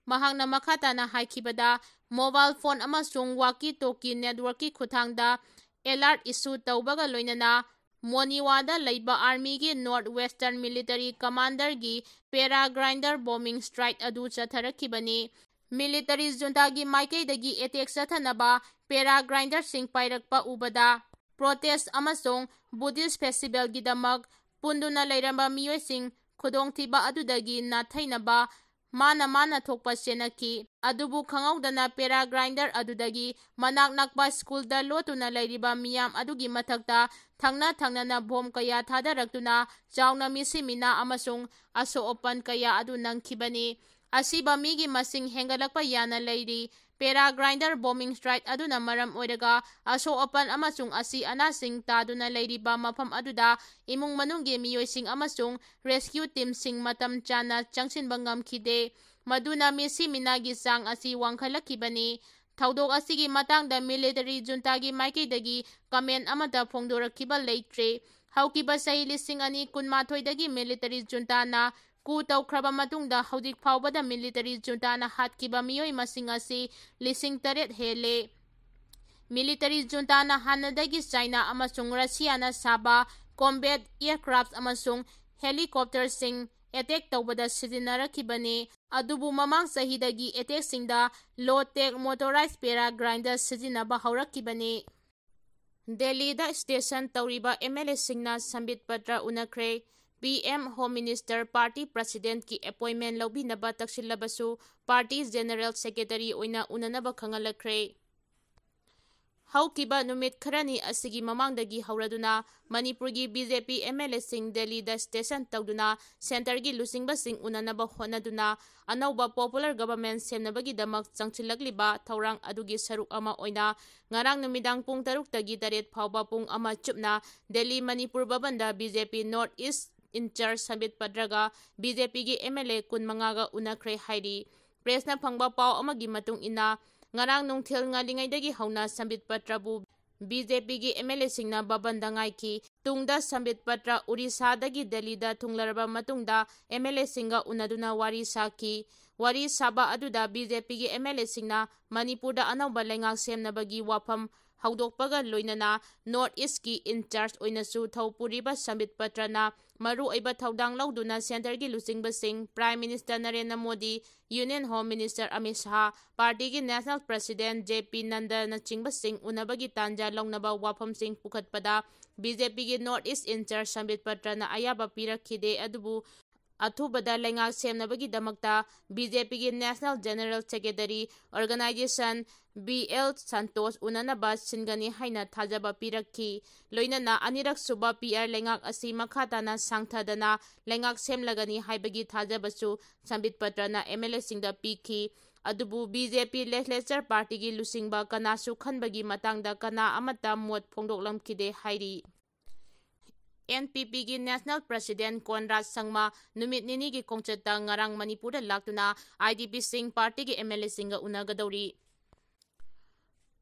ꯃꯍꯥꯛꯅ ꯃꯈꯥ ꯇꯥꯅ ꯍꯥꯏꯈꯤꯕꯗ, ꯃꯣꯕꯥꯏꯜ ꯐꯣꯟ ꯑꯃꯁꯨꯡ ꯋꯥꯀꯤ ꯇꯣꯀꯤ ꯅꯦꯠꯋꯥꯔꯛꯀꯤ ꯈꯨꯠꯊꯥꯡꯗ ꯑꯦꯂꯥꯔꯠ ꯏꯁꯨ ꯇꯧꯕꯒ ꯂꯣꯏꯅꯅ ꯃꯣꯅꯤꯋꯥꯗ ꯂꯩꯕ ꯑꯥꯔꯃꯤꯒꯤ ꯅꯣꯔꯠ ꯋꯦꯁꯇꯔꯟ ꯃꯤꯂꯤꯇꯔꯤ ꯀꯃꯥꯟꯗꯔꯒꯤ ꯄꯦꯔꯥ ꯒ꯭ꯔꯥꯏꯟꯗꯔ ꯕꯣꯝꯕꯤꯡ ꯁ꯭ꯇ꯭ꯔꯥꯏꯛ ꯑꯗꯨ ꯆꯠꯊꯔꯛꯈꯤꯕꯅꯤ꯫ ꯃꯤꯂꯤꯇꯔꯤ ꯖꯨꯟꯇꯥꯒꯤ ꯃꯥꯏꯀꯩꯗꯒꯤ ꯑꯦꯇꯦꯛ ꯆꯠꯊꯅꯕ ꯄꯦꯔꯥ ꯒ꯭ꯔꯥꯏꯟꯗꯔꯁꯤꯡ ꯄꯥꯏꯔꯛꯄ ꯎꯕꯗ ꯄ꯭ꯔꯣꯇꯦꯁ꯭ꯠ ꯑꯃꯁꯨꯡ ꯕꯨꯙꯤꯁ꯭ꯠ ꯐꯦꯁꯇꯤꯕꯦꯜꯒꯤꯗꯃꯛ ꯄꯨꯟꯗꯨꯅ ꯂꯩꯔꯝꯕ ꯃꯤꯑꯣꯏꯁꯤꯡ ꯈꯨꯗꯣꯡꯊꯤꯕ ꯑꯗꯨꯗꯒꯤ ꯅꯥꯊꯩꯅꯕ ꯃꯥꯅ ꯃꯥꯅ ꯊꯣꯛꯄ ꯆꯦꯟꯅꯈꯤ꯫ ꯑꯗꯨꯕꯨ ꯈꯪꯍꯧꯗꯅ ꯄꯦꯔꯥ ꯒ꯭ꯔꯥꯏꯟꯗꯔ ꯑꯗꯨꯗꯒꯤ ꯃꯅꯥꯛ ꯅꯛꯄ ꯁ꯭ꯀꯨꯜꯗ ꯂꯣꯠꯇꯨꯅ ꯂꯩꯔꯤꯕ ꯃꯤꯌꯥꯝ ꯑꯗꯨꯒꯤ ꯃꯊꯛꯇ ꯊꯪꯅ ꯊꯪꯅꯅ ꯕꯣꯝ ꯀꯌꯥ ꯊꯥꯗꯔꯛꯇꯨꯅ ꯆꯥꯎꯅ ꯃꯤꯁꯤ ꯃꯤꯅꯥ ꯑꯃꯁꯨꯡ ꯑꯁꯣꯛ ꯑꯄꯟ ꯀꯌꯥ ꯑꯗꯨ ꯅꯪꯈꯤꯕꯅꯤ꯫ ꯑꯁꯤꯕ ꯃꯤꯒꯤ ꯃꯁꯤꯡ ꯍꯦꯟꯒꯠꯂꯛꯄ ꯌꯥꯅ ꯂꯩꯔꯤ꯫ ꯄꯦꯔꯥ ꯒ꯭ꯔꯥꯏꯟꯗꯔ ꯕꯣꯝꯕꯤꯡ ꯁ꯭ꯇ꯭ꯔꯥꯏꯛ ꯑꯗꯨꯅ ꯃꯔꯝ ꯑꯣꯏꯔꯒ ꯑꯁꯣꯛ ꯑꯄꯟ ꯑꯃꯁꯨꯡ ꯑꯁꯤ ꯑꯅꯥꯁꯤꯡ ꯇꯥꯗꯨꯅ ꯂꯩꯔꯤꯕ ꯃꯐꯝ ꯑꯗꯨꯗ ꯏꯃꯨꯡ ꯃꯅꯨꯡꯒꯤ ꯃꯤꯑꯣꯏꯁꯤꯡ ꯑꯃꯁꯨꯡ ꯔꯦꯁꯀ꯭ꯌꯨ ꯇꯤꯝꯁꯤꯡ ꯃꯇꯝ ꯆꯥꯅ ꯆꯪꯁꯤꯟꯕ ꯉꯝꯈꯤꯗꯦ, ꯃꯗꯨꯅ ꯃꯤꯁꯤ ꯃꯤꯅꯥꯒꯤ ꯆꯥꯡ ꯑꯁꯤ ꯋꯥꯡꯈꯠꯂꯛꯈꯤꯕꯅꯤ꯫ ꯊꯧꯗꯣꯛ ꯑꯁꯤꯒꯤ ꯃꯇꯥꯡꯗ ꯃꯤꯂꯤꯇꯔꯤ ꯖꯨꯟꯇꯥꯒꯤ ꯃꯥꯏꯀꯩꯗꯒꯤ ꯀꯃꯦꯟ ꯑꯃꯠꯇ ꯐꯣꯡꯗꯣꯔꯛꯈꯤꯕ ꯂꯩꯇ꯭ꯔꯦ꯫ ꯍꯧꯈꯤꯕ ꯆꯍꯤ ꯂꯤꯁꯤꯡ ꯑꯅꯤ ꯀꯨꯟꯃꯥꯊꯣꯏꯗꯒꯤ ꯃꯤꯂꯤꯇꯔꯤ ꯖꯨꯟꯇꯥꯅ ꯀꯨ ꯇꯧꯈ꯭ꯔꯕ ꯃꯇꯨꯡꯗ ꯍꯧꯖꯤꯛ ꯐꯥꯎꯕꯗ ꯃꯤꯂꯤꯇꯔꯤ ꯖꯨꯟꯇꯥꯅ ꯍꯥꯠꯈꯤꯕ ꯃꯤꯑꯣꯏ ꯃꯁꯤꯡ ꯑꯁꯤ ꯂꯤꯁꯤꯡ ꯇꯔꯦꯠ ꯍꯦꯜꯂꯦ꯫ ꯃꯤꯂꯤꯇꯔꯤ ꯖꯨꯟꯇꯥꯅ ꯍꯥꯟꯅꯗꯒꯤ ꯆꯥꯏꯅꯥ ꯑꯃꯁꯨꯡ ꯔꯁꯤꯌꯥꯅ ꯁꯥꯕ ꯀꯣꯝꯕꯦꯠ ꯑꯦꯌꯔꯀ꯭ꯔꯥꯐ ꯑꯃꯁꯨꯡ ꯍꯦꯂꯤꯀꯣꯞꯇꯔꯁꯤꯡ ꯑꯦꯇꯦꯛ ꯇꯧꯕꯗ ꯁꯤꯖꯤꯟꯅꯔꯛꯈꯤꯕꯅꯤ, ꯑꯗꯨꯕꯨ ꯃꯃꯥꯡ ꯆꯍꯤꯗꯒꯤ ꯑꯦꯇꯦꯛꯁꯤꯡꯗ ꯂꯣ ꯇꯦꯛ ꯃꯣꯇꯣꯔꯥꯏꯖ ꯄꯦꯔꯥ ꯒ꯭ꯔꯥꯏꯟꯗꯔ ꯁꯤꯖꯤꯟꯅꯕ ꯍꯧꯔꯛꯈꯤꯕꯅꯤ꯫ ꯗꯦꯜꯂꯤꯗ ꯁ꯭ꯇꯦꯁꯟ ꯇꯧꯔꯤꯕ ꯑꯦꯝ ꯑꯦꯜ ꯑꯦꯁꯤꯡꯅ ꯁꯝꯕꯤꯠ ꯄꯇ꯭ꯔ ꯎꯅꯈ꯭ꯔꯦ꯫ P M Home Minister party President ꯀꯤ appointment ꯂꯧꯕꯤꯅꯕ ꯇꯛꯁꯤꯜꯂꯕꯁꯨ party General Secretary ꯑꯣꯏꯅ ꯎꯅꯅꯕ ꯈꯪꯍꯜꯂꯛꯈ꯭ꯔꯦ꯫ ꯍꯧꯈꯤꯕ ꯅꯨꯃꯤꯠ ꯈꯔꯅꯤ ꯑꯁꯤꯒꯤ ꯃꯃꯥꯡꯗꯒꯤ ꯍꯧꯔꯗꯨꯅ ꯃꯅꯤꯄꯨꯔꯒꯤ B J P M L A ꯁꯤꯡ ꯗꯦꯜꯂꯤꯗ station ꯇꯧꯗꯨꯅ centre ꯒꯤ ꯂꯨꯆꯤꯡꯕꯁꯤꯡ ꯎꯅꯅꯕ ꯍꯣꯠꯅꯗꯨꯅ ꯑꯅꯧꯕ popular government ꯁꯦꯝꯅꯕꯒꯤꯗꯃꯛ ꯆꯪꯁꯤꯜꯂꯛꯂꯤꯕ ꯊꯧꯔꯥꯡ ꯑꯗꯨꯒꯤ ꯁꯔꯨꯛ ꯑꯃ ꯑꯣꯏꯅ ꯉꯔꯥꯡ ꯅꯨꯃꯤꯗꯥꯡ ꯄꯨꯡ ꯇꯔꯨꯛꯇꯒꯤ ꯇꯔꯦꯠ ꯐꯥꯎꯕ ꯄꯨꯡ ꯑꯃ ꯆꯨꯞꯅ Delhi Manipur ꯚꯕꯟꯗ B J P North East in charge ꯁꯝꯕꯤꯠ ꯄꯇ꯭ꯔꯒ B J P ꯒꯤ M L A ꯀꯨꯟꯃꯉꯥꯒ ꯎꯅꯈ꯭ꯔꯦ ꯍꯥꯏꯔꯤ꯫ Press ꯅ ꯐꯪꯕ ꯄꯥꯎ ꯑꯃꯒꯤ ꯃꯇꯨꯡ ꯏꯟꯅ, ꯉꯔꯥꯡ ꯅꯨꯡꯊꯤꯜ ꯉꯜꯂꯤꯉꯩꯗꯒꯤ ꯍꯧꯅ ꯁꯝꯕꯤꯠ ꯄꯇ꯭ꯔꯕꯨ B J P ꯒꯤ M L A ꯁꯤꯡꯅ ꯚꯕꯟꯗ ꯉꯥꯏꯈꯤ꯫ ꯇꯨꯡꯗ ꯁꯝꯕꯤꯠ ꯄꯇ꯭ꯔ ꯎꯔꯤꯁꯥꯗꯒꯤ ꯗꯦꯜꯂꯤꯗ ꯊꯨꯡꯂꯔꯕ ꯃꯇꯨꯡꯗ M L A ꯁꯤꯡꯒ ꯎꯅꯗꯨꯅ ꯋꯥꯔꯤ ꯁꯥꯈꯤ꯫ ꯋꯥꯔꯤ ꯁꯥꯕ ꯑꯗꯨꯗ B J P ꯒꯤ M L A ꯁꯤꯡꯅ ꯃꯅꯤꯄꯨꯔꯗ ꯑꯅꯧꯕ ꯂꯩꯉꯥꯛ ꯁꯦꯝꯅꯕꯒꯤ ꯋꯥꯐꯝ ꯍꯧꯗꯣꯛꯄꯒ ꯂꯣꯏꯅꯅ North East ꯀꯤ in charge ꯑꯣꯏꯅꯁꯨ ꯊꯧ ꯄꯨꯔꯤꯕ ꯁꯝꯕꯤꯠ ꯄꯇ꯭ꯔꯅ ꯃꯔꯨꯑꯣꯏꯕ ꯊꯧꯗꯥꯡ ꯂꯧꯗꯨꯅ centre ꯒꯤ ꯂꯨꯆꯤꯡꯕꯁꯤꯡ, Prime Minister Narendra Modi, Union Home Minister Amit Shah, party ꯒꯤ National President J P ꯅꯟꯗꯥꯅꯆꯤꯡꯕꯁꯤꯡ ꯎꯅꯕꯒꯤ ꯇꯥꯟꯖꯥ ꯂꯧꯅꯕ ꯋꯥꯐꯝꯁꯤꯡ ꯄꯨꯈꯠꯄꯗ B J P ꯒꯤ North East in charge ꯁꯝꯕꯤꯠ ꯄꯇ꯭ꯔꯅ ꯑꯌꯥꯕ ꯄꯤꯔꯛꯈꯤꯗꯦ, ꯑꯗꯨꯕꯨ ꯑꯊꯨꯕꯗ ꯂꯩꯉꯥꯛ ꯁꯦꯝꯅꯕꯒꯤꯗꯃꯛꯇ B J P ꯒꯤ National General Secretary, Organisation, B L Santosh ꯎꯅꯅꯕ ꯁꯤꯟꯒꯅꯤ ꯍꯥꯏꯅ ꯊꯥꯖꯕ ꯄꯤꯔꯛꯈꯤ꯫ ꯂꯣꯏꯅꯅ ꯑꯅꯤꯔꯛ ꯁꯨꯕ P R ꯂꯩꯉꯥꯛ ꯑꯁꯤ ꯃꯈꯥ ꯇꯥꯅ ꯁꯥꯡꯊꯗꯅ ꯂꯩꯉꯥꯛ ꯁꯦꯝꯂꯒꯅꯤ ꯍꯥꯏꯕꯒꯤ ꯊꯥꯖꯕꯁꯨ ꯁꯝꯕꯤꯠ ꯄꯇ꯭ꯔꯅ M L A ꯁꯤꯡꯗ ꯄꯤꯈꯤ꯫ ꯑꯗꯨꯕꯨ B J P legislature party ꯒꯤ ꯂꯨꯆꯤꯡꯕ ꯀꯅꯥꯁꯨ ꯈꯟꯕꯒꯤ ꯃꯇꯥꯡꯗ ꯀꯅꯥ ꯑꯃꯠꯇ ꯃꯣꯠ ꯐꯣꯡꯗꯣꯛꯂꯝꯈꯤꯗꯦ ꯍꯥꯏꯔꯤ꯫ N P P ꯒꯤ National President ꯀꯣꯟꯔꯥꯗ ꯁꯪꯃ ꯅꯨꯃꯤꯠ ꯅꯤꯅꯤꯒꯤ ꯈꯣꯡꯆꯠꯇ ꯉꯔꯥꯡ ꯃꯅꯤꯄꯨꯔꯗ ꯂꯥꯛꯇꯨꯅ I D P ꯁꯤꯡ party ꯒꯤ M L A ꯁꯤꯡꯒ ꯎꯅꯒꯗꯧꯔꯤ꯫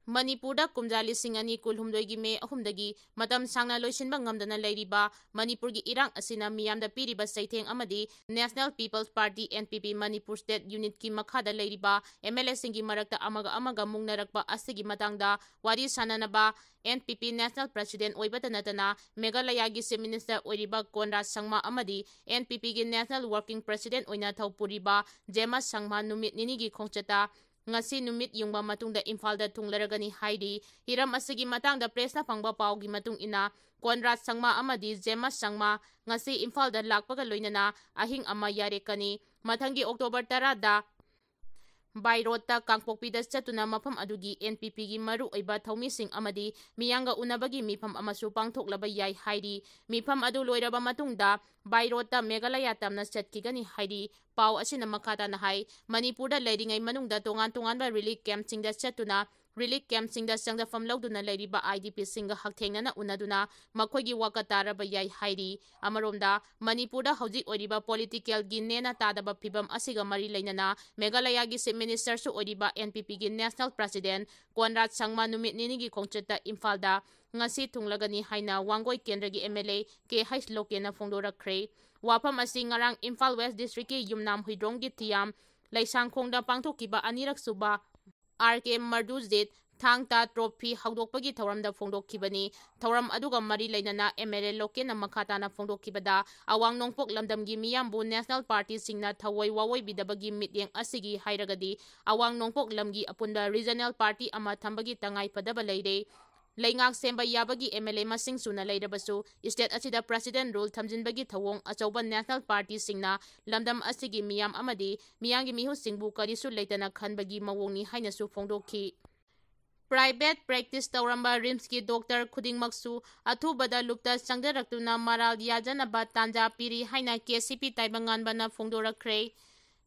ꯃꯅꯤꯄꯨꯔꯗ ꯀꯨꯝꯖꯥ ꯂꯤꯁꯤꯡ ꯑꯅꯤ ꯀꯨꯟꯍꯨꯝꯗꯣꯏꯒꯤ May ꯑꯍꯨꯝꯗꯒꯤ ꯃꯇꯝ ꯁꯥꯡꯅ ꯂꯣꯏꯁꯤꯟꯕ ꯉꯝꯗꯅ ꯂꯩꯔꯤꯕ ꯃꯅꯤꯄꯨꯔꯒꯤ ꯏꯔꯥꯡ ꯑꯁꯤꯅ ꯃꯤꯌꯥꯝꯗ ꯄꯤꯔꯤꯕ ꯆꯩꯊꯦꯡ ꯑꯃꯗꯤ National People's Party, N P P, Manipur State Unit ꯀꯤ ꯃꯈꯥꯗ ꯂꯩꯔꯤꯕ M L A ꯁꯤꯡꯒꯤ ꯃꯔꯛꯇ ꯑꯃꯒ ꯑꯃꯒ ꯃꯨꯛꯅꯔꯛꯄ ꯑꯁꯤꯒꯤ ꯃꯇꯥꯡꯗ ꯋꯥꯔꯤ ꯁꯥꯅꯅꯕ N P P National President ꯑꯣꯏꯕꯇ ꯅꯠꯇꯅ ꯃꯦꯘꯥꯂꯌꯥꯒꯤ Chief Minister ꯑꯣꯏꯔꯤꯕ ꯀꯣꯟꯔꯥꯗ ꯁꯪꯃ ꯑꯃꯗꯤ N P P ꯒꯤ National Working President ꯑꯣꯏꯅ ꯊꯧ ꯄꯨꯔꯤꯕ ꯖꯦꯃꯁ ꯁꯪꯃ ꯅꯨꯃꯤꯠ ꯅꯤꯅꯤꯒꯤ ꯈꯣꯡꯆꯠꯇ ꯉꯁꯤ ꯅꯨꯃꯤꯠ ꯌꯨꯡꯕ ꯃꯇꯨꯡꯗ ꯏꯝꯐꯥꯜꯗ ꯊꯨꯡꯂꯔꯒꯅꯤ ꯍꯥꯏꯔꯤ꯫ ꯍꯤꯔꯝ ꯑꯁꯤꯒꯤ ꯃꯇꯥꯡꯗ ꯄ꯭ꯔꯦꯁꯅ ꯐꯪꯕ ꯄꯥꯎꯒꯤ ꯃꯇꯨꯡ ꯏꯟꯅ, ꯀꯣꯟꯔꯥꯖ ꯁꯪꯃꯥ ꯑꯃꯗꯤ ꯖꯦꯃꯁ ꯁꯪꯃꯥ ꯉꯁꯤ ꯏꯝꯐꯥꯜꯗ ꯂꯥꯛꯄꯒ ꯂꯣꯏꯅꯅ ꯑꯍꯤꯡ ꯑꯃ ꯌꯥꯔꯦꯛꯀꯅꯤ꯫ ꯃꯊꯪꯒꯤ ꯑꯣꯛꯇꯣꯕꯔ ꯇꯔꯥꯗ by roadꯇ ꯀꯥꯡꯄꯣꯛꯄꯤꯗ ꯆꯠꯇꯨꯅ ꯃꯐꯝ ꯑꯗꯨꯒꯤ NPPꯒꯤ ꯃꯔꯨꯑꯣꯏꯕ ꯊꯧꯃꯤꯁꯤꯡ ꯑꯃꯗꯤ ꯃꯤꯌꯥꯝꯒ ꯎꯅꯕꯒꯤ ꯃꯤꯐꯝ ꯑꯃꯁꯨ ꯄꯥꯡꯊꯣꯛꯂꯕ ꯌꯥꯏ ꯍꯥꯏꯔꯤ꯫ ꯃꯤꯐꯝ ꯑꯗꯨ ꯂꯣꯏꯔꯕ ꯃꯇꯨꯡꯗ by roadꯇ ꯃꯦꯘꯥꯂꯌꯥ ꯇꯝꯅ ꯆꯠꯈꯤꯒꯅꯤ ꯍꯥꯏꯔꯤ꯫ ꯄꯥꯎ ꯑꯁꯤꯅ ꯃꯈꯥ ꯇꯥꯅ ꯍꯥꯏ, ꯃꯅꯤꯄꯨꯔꯗ ꯂꯩꯔꯤꯉꯩ ꯃꯅꯨꯡꯗ ꯇꯣꯉꯥꯟ ꯇꯣꯉꯥꯟꯕ relief campꯁꯤꯡꯗ ꯆꯠꯇꯨꯅ relief campꯁꯤꯡꯗ ꯆꯪꯖꯐꯝ ꯂꯧꯗꯨꯅ ꯂꯩꯔꯤꯕ IDPꯁꯤꯡꯒ ꯍꯛꯊꯦꯡꯅꯅ ꯎꯅꯗꯨꯅ ꯃꯈꯣꯏꯒꯤ ꯋꯥꯀꯠ ꯇꯥꯔꯕ ꯌꯥꯏ ꯍꯥꯏꯔꯤ꯫ ꯑꯃꯔꯣꯝꯗ, ꯃꯅꯤꯄꯨꯔꯗ ꯍꯧꯖꯤꯛ ꯑꯣꯏꯔꯤꯕ politicalꯒꯤ ꯅꯦꯅ ꯇꯥꯗꯕ ꯐꯤꯕꯝ ꯑꯁꯤꯒ ꯃꯔꯤ ꯂꯩꯅꯅ ꯃꯦꯘꯥꯂꯌꯥꯒꯤ Chief Ministerꯁꯨ ꯑꯣꯏꯔꯤꯕ NPPꯒꯤ National President ꯀꯣꯟꯔꯥꯖ ꯁꯪꯃꯥ ꯅꯨꯃꯤꯠ ꯅꯤꯅꯤꯒꯤ ꯈꯣꯡꯆꯠꯇ ꯏꯝꯐꯥꯜꯗ ꯉꯁꯤ ꯊꯨꯡꯂꯒꯅꯤ ꯍꯥꯏꯅ ꯋꯥꯡꯒꯣꯏ ꯀꯦꯟꯗ꯭ꯔꯒꯤ MLA ꯀꯦ ꯍꯩꯁ ꯂꯣꯀꯦꯟꯅ ꯐꯣꯡꯗꯣꯔꯛꯈ꯭ꯔꯦ꯫ ꯋꯥꯐꯝ ꯑꯁꯤ ꯉꯔꯥꯡ ꯏꯝꯐꯥꯜ West Districtꯀꯤ ꯌꯨꯝꯅꯥꯝ ꯍꯨꯏꯗ꯭ꯔꯣꯝꯒꯤ ꯊꯤꯌꯥꯝ ꯂꯩꯁꯥꯡꯈꯣꯡꯗ ꯄꯥꯡꯊꯣꯛꯈꯤꯕ ꯑꯅꯤꯔꯛ ꯁꯨꯕ RK Madhujit Thangta Trophy ꯍꯧꯗꯣꯛꯄꯒꯤ ꯊꯧꯔꯝꯗ ꯐꯣꯡꯗꯣꯛꯈꯤꯕꯅꯤ꯫ ꯊꯧꯔꯝ ꯑꯗꯨꯒ ꯃꯔꯤ ꯂꯩꯅꯅ MLA ꯂꯣꯀꯦꯟꯅ ꯃꯈꯥ ꯇꯥꯅ ꯐꯣꯡꯗꯣꯛꯈꯤꯕꯗ, ꯑꯋꯥꯡ ꯅꯣꯡꯄꯣꯛ ꯂꯝꯗꯝꯒꯤ ꯃꯤꯌꯥꯝꯕꯨ national partyꯁꯤꯡꯅ ꯊꯑꯣꯏ ꯋꯥꯑꯣꯏꯕꯤꯗꯕꯒꯤ ꯃꯤꯠꯌꯦꯡ ꯑꯁꯤꯒꯤ ꯍꯥꯏꯔꯒꯗꯤ, ꯑꯋꯥꯡ ꯅꯣꯡꯄꯣꯛ ꯂꯝꯒꯤ ꯑꯄꯨꯟꯕ regional party ꯑꯃ ꯊꯝꯕꯒꯤ ꯇꯉꯥꯏ ꯐꯗꯕ ꯂꯩꯔꯦ꯫ ꯂꯩꯉꯥꯛ ꯁꯦꯝꯕ ꯌꯥꯕꯒꯤ MLA ꯃꯁꯤꯡ ꯁꯨꯅ ꯂꯩꯔꯕꯁꯨ, state ꯑꯁꯤꯗ President rule ꯊꯝꯖꯤꯟꯕꯒꯤ ꯊꯧꯑꯣꯡ ꯑꯆꯧꯕ national partyꯁꯤꯡꯅ ꯂꯝꯗꯝ ꯑꯁꯤꯒꯤ ꯃꯤꯌꯥꯝ ꯑꯃꯗꯤ ꯃꯤꯌꯥꯝꯒꯤ ꯃꯤꯍꯨꯠꯁꯤꯡꯕꯨ ꯀꯔꯤꯁꯨ ꯂꯩꯇꯅ ꯈꯟꯕꯒꯤ ꯃꯑꯣꯡꯅꯤ ꯍꯥꯏꯅꯁꯨ ꯐꯣꯡꯗꯣꯛꯈꯤ꯫ Private practice ꯇꯧꯔꯝꯕ RIMSꯀꯤ doctor ꯈꯨꯗꯤꯡꯃꯛꯁꯨ ꯑꯊꯨꯕꯗ ꯂꯨꯞꯇ ꯆꯪꯖꯔꯛꯇꯨꯅ ꯃꯔꯥꯜ ꯌꯥꯖꯅꯕ ꯇꯥꯟꯖꯥ ꯄꯤꯔꯤ ꯍꯥꯏꯅ KCP ꯇꯥꯏꯕꯪꯉꯥꯟꯕꯅ ꯐꯣꯡꯗꯣꯔꯛꯈ꯭ꯔꯦ꯫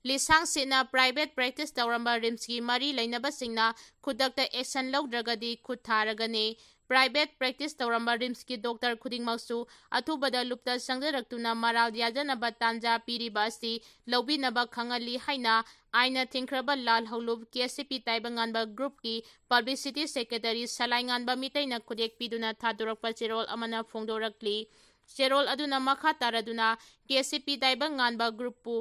ꯂꯤꯁꯥꯡꯁꯤꯠꯅ private practice ꯇꯧꯔꯝꯕ RIMSꯀꯤ ꯃꯔꯤ ꯂꯩꯅꯕꯁꯤꯡꯅ ꯈꯨꯗꯛꯇ action ꯂꯧꯗ꯭ꯔꯒꯗꯤ ꯈꯨꯠ ꯊꯥꯔꯒꯅꯤ꯫ Private practice ꯇꯧꯔꯝꯕ RIMSꯀꯤ doctor ꯈꯨꯗꯤꯡꯃꯛꯁꯨ ꯑꯊꯨꯕꯗ ꯂꯨꯞꯇ ꯆꯪꯖꯔꯛꯇꯨꯅ ꯃꯔꯥꯜ ꯌꯥꯖꯅꯕ ꯇꯥꯟꯖꯥ ꯄꯤꯔꯤꯕ ꯑꯁꯤ ꯂꯧꯕꯤꯅꯕ ꯈꯪꯍꯜꯂꯤ ꯍꯥꯏꯅ ꯑꯥꯏꯟꯅ ꯊꯤꯡꯈ꯭ꯔꯕ ꯂꯥꯜ ꯍꯧꯂꯨꯞ KCP ꯇꯥꯏꯕꯪꯉꯥꯟꯕ groupꯀꯤ publicity secretary ꯁꯂꯥꯏꯉꯥꯟꯕ ꯃꯤꯇꯩꯅ ꯈꯨꯗꯦꯛ ꯄꯤꯗꯨꯅ ꯊꯥꯗꯣꯔꯛꯄ ꯆꯦꯔꯣꯜ ꯑꯃꯅ ꯐꯣꯡꯗꯣꯔꯛꯂꯤ꯫ ꯆꯦꯔꯣꯜ ꯑꯗꯨꯅ ꯃꯈꯥ ꯇꯥꯔꯗꯨꯅ, KCP ꯇꯥꯏꯕꯪꯉꯥꯟꯕ groupꯄꯨ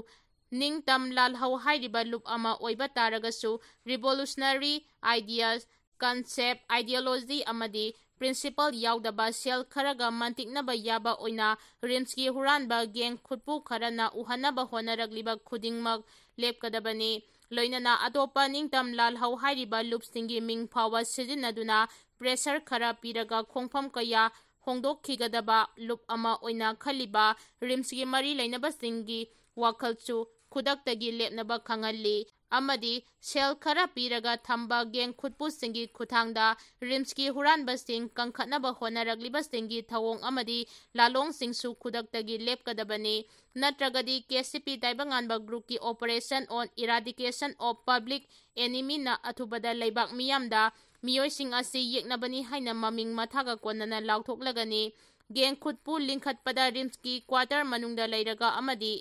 ꯅꯤꯡꯇꯝ ꯂꯥꯜꯍꯧ ꯍꯥꯏꯔꯤꯕ ꯂꯨꯞ ꯑꯃ ꯑꯣꯏꯕ ꯇꯥꯔꯒꯁꯨ, revolutionary ideas, concept, ideology ꯑꯃꯗꯤ principle ꯌꯥꯎꯗꯕ cell ꯈꯔꯒ ꯃꯟꯇꯤꯛꯅꯕ ꯌꯥꯕ ꯑꯣꯏꯅ RIMSꯀꯤ ꯍꯨꯔꯥꯟꯕ gang ꯈꯨꯠꯄꯨ ꯈꯔꯅ ꯎꯍꯟꯅꯕ ꯍꯣꯠꯅꯔꯛꯂꯤꯕ ꯈꯨꯗꯤꯡꯃꯛ ꯂꯦꯞꯀꯗꯕꯅꯤ꯫ ꯂꯣꯏꯅꯅ ꯑꯇꯣꯞꯄ ꯅꯤꯡꯇꯝ ꯂꯥꯜꯍꯧ ꯍꯥꯏꯔꯤꯕ ꯂꯨꯞꯁꯤꯡꯒꯤ ꯃꯤꯡ ꯐꯥꯎꯕ ꯁꯤꯖꯤꯟꯅꯗꯨꯅ pressure ꯈꯔ ꯄꯤꯔꯒ ꯈꯣꯡꯐꯝ ꯀꯌꯥ ꯍꯣꯡꯗꯣꯛꯈꯤꯒꯗꯕ ꯂꯨꯞ ꯑꯃ ꯑꯣꯏꯅ ꯈꯜꯂꯤꯕ ꯔꯤꯝꯁꯀꯤ ꯃꯔꯤ ꯂꯩꯅꯕꯁꯤꯡꯒꯤ ꯋꯥꯈꯜꯁꯨ ꯈꯨꯗꯛꯇꯒꯤ ꯂꯦꯞꯅꯕ ꯈꯪꯍꯜꯂꯤ ꯑꯃꯗꯤ ꯁꯦꯜ ꯈꯔ ꯄꯤꯔꯒ ꯊꯝꯕ ꯒꯦꯡ ꯈꯨꯠꯄꯨꯁꯤꯡꯒꯤ ꯈꯨꯠꯊꯥꯡꯗ ꯔꯤꯝꯁꯀꯤ ꯍꯨꯔꯥꯟꯕꯁꯤꯡ ꯀꯟꯈꯠꯅꯕ ꯍꯣꯠꯅꯔꯛꯂꯤꯕꯁꯤꯡꯒꯤ ꯊꯧꯑꯣꯡ ꯑꯃꯗꯤ ꯂꯥꯂꯣꯡꯁꯤꯡꯁꯨ ꯈꯨꯗꯛꯇꯒꯤ ꯂꯦꯞꯀꯗꯕꯅꯤ꯫ ꯅꯠꯇ꯭ꯔꯒꯗꯤ KCP ꯇꯥꯏꯕꯪꯉꯥꯟꯕ group ꯀꯤ operation on eradication of public enemy ꯅ ꯑꯊꯨꯕꯗ ꯂꯩꯕꯥꯛ ꯃꯤꯌꯥꯝꯗ ꯃꯤꯑꯣꯏꯁꯤꯡ ꯑꯁꯤ ꯌꯦꯛꯅꯕꯅꯤ ꯍꯥꯏꯅ ꯃꯃꯤꯡ ꯃꯊꯥꯒ ꯀꯣꯟꯅꯅ ꯂꯥꯎꯊꯣꯛꯂꯒꯅꯤ꯫ ꯒꯦꯡ ꯈꯨꯠꯄꯨ ꯂꯤꯡꯈꯠꯄꯗ ꯔꯤꯝꯁꯀꯤ quarter ꯃꯅꯨꯡꯗ ꯂꯩꯔꯒ ꯑꯃꯗꯤ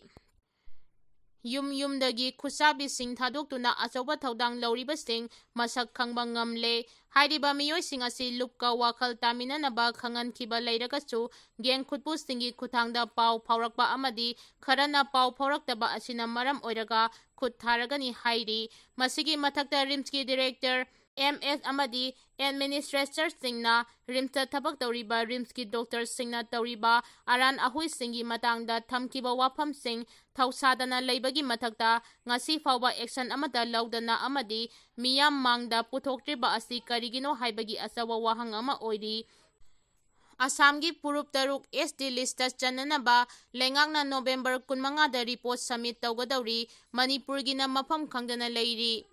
ꯌꯨꯝ ꯌꯨꯝꯗꯒꯤ ꯈꯨꯠꯁꯥꯕꯤꯁꯤꯡ ꯊꯥꯗꯣꯛꯇꯨꯅ ꯑꯆꯧꯕ ꯊꯧꯗꯥꯡ ꯂꯧꯔꯤꯕꯁꯤꯡ ꯃꯁꯛ ꯈꯪꯕ ꯉꯝꯂꯦ꯫ ꯍꯥꯏꯔꯤꯕ ꯃꯤꯑꯣꯏꯁꯤꯡ ꯑꯁꯤ ꯂꯨꯞꯀ ꯋꯥꯈꯜ ꯇꯥꯃꯤꯟꯅꯅꯕ ꯈꯪꯍꯟꯈꯤꯕ ꯂꯩꯔꯒꯁꯨ, ꯒꯦꯡ ꯈꯨꯠꯄꯨꯁꯤꯡꯒꯤ ꯈꯨꯠꯊꯥꯡꯗ ꯄꯥꯎ ꯐꯥꯎꯔꯛꯄ ꯑꯃꯗꯤ ꯈꯔꯅ ꯄꯥꯎ ꯐꯥꯎꯔꯛꯇꯕ ꯑꯁꯤꯅ ꯃꯔꯝ ꯑꯣꯏꯔꯒ ꯈꯨꯠ ꯊꯥꯔꯒꯅꯤ ꯍꯥꯏꯔꯤ꯫ ꯃꯁꯤꯒꯤ ꯃꯊꯛꯇ ꯔꯤꯝꯁꯀꯤ director, MS ꯑꯃꯗꯤ administrator ꯁꯤꯡꯅ ꯔꯤꯝꯁꯇ ꯊꯕꯛ ꯇꯧꯔꯤꯕ ꯔꯤꯝꯁꯀꯤ doctor ꯁꯤꯡꯅ ꯇꯧꯔꯤꯕ ꯑꯔꯥꯟ ꯑꯍꯣꯏꯁꯤꯡꯒꯤ ꯃꯇꯥꯡꯗ ꯊꯝꯈꯤꯕ ꯋꯥꯐꯝꯁꯤꯡ ꯊꯧꯁꯥꯗꯅ ꯂꯩꯕꯒꯤ ꯃꯊꯛꯇ ꯉꯁꯤ ꯐꯥꯎꯕ action ꯑꯃꯠꯇ ꯂꯧꯗꯅ ꯑꯃꯗꯤ ꯃꯤꯌꯥꯝ ꯃꯥꯡꯗ ꯄꯨꯊꯣꯛꯇ꯭ꯔꯤꯕ ꯑꯁꯤ ꯀꯔꯤꯒꯤꯅꯣ ꯍꯥꯏꯕꯒꯤ ꯑꯆꯧꯕ ꯋꯥꯍꯪ ꯑꯃ ꯑꯣꯏꯔꯤ꯫ ꯑꯁꯥꯝꯒꯤ ꯐꯨꯔꯨꯞ ꯇꯔꯨꯛ ST list ꯇ ꯆꯟꯅꯅꯕ ꯂꯩꯉꯥꯛꯅ November ꯀꯨꯟꯃꯉꯥꯗ report submit ꯇꯧꯒꯗꯧꯔꯤ꯫ ꯃꯅꯤꯄꯨꯔꯒꯤꯅ ꯃꯐꯝ ꯈꯪꯗꯅ ꯂꯩꯔꯤ꯫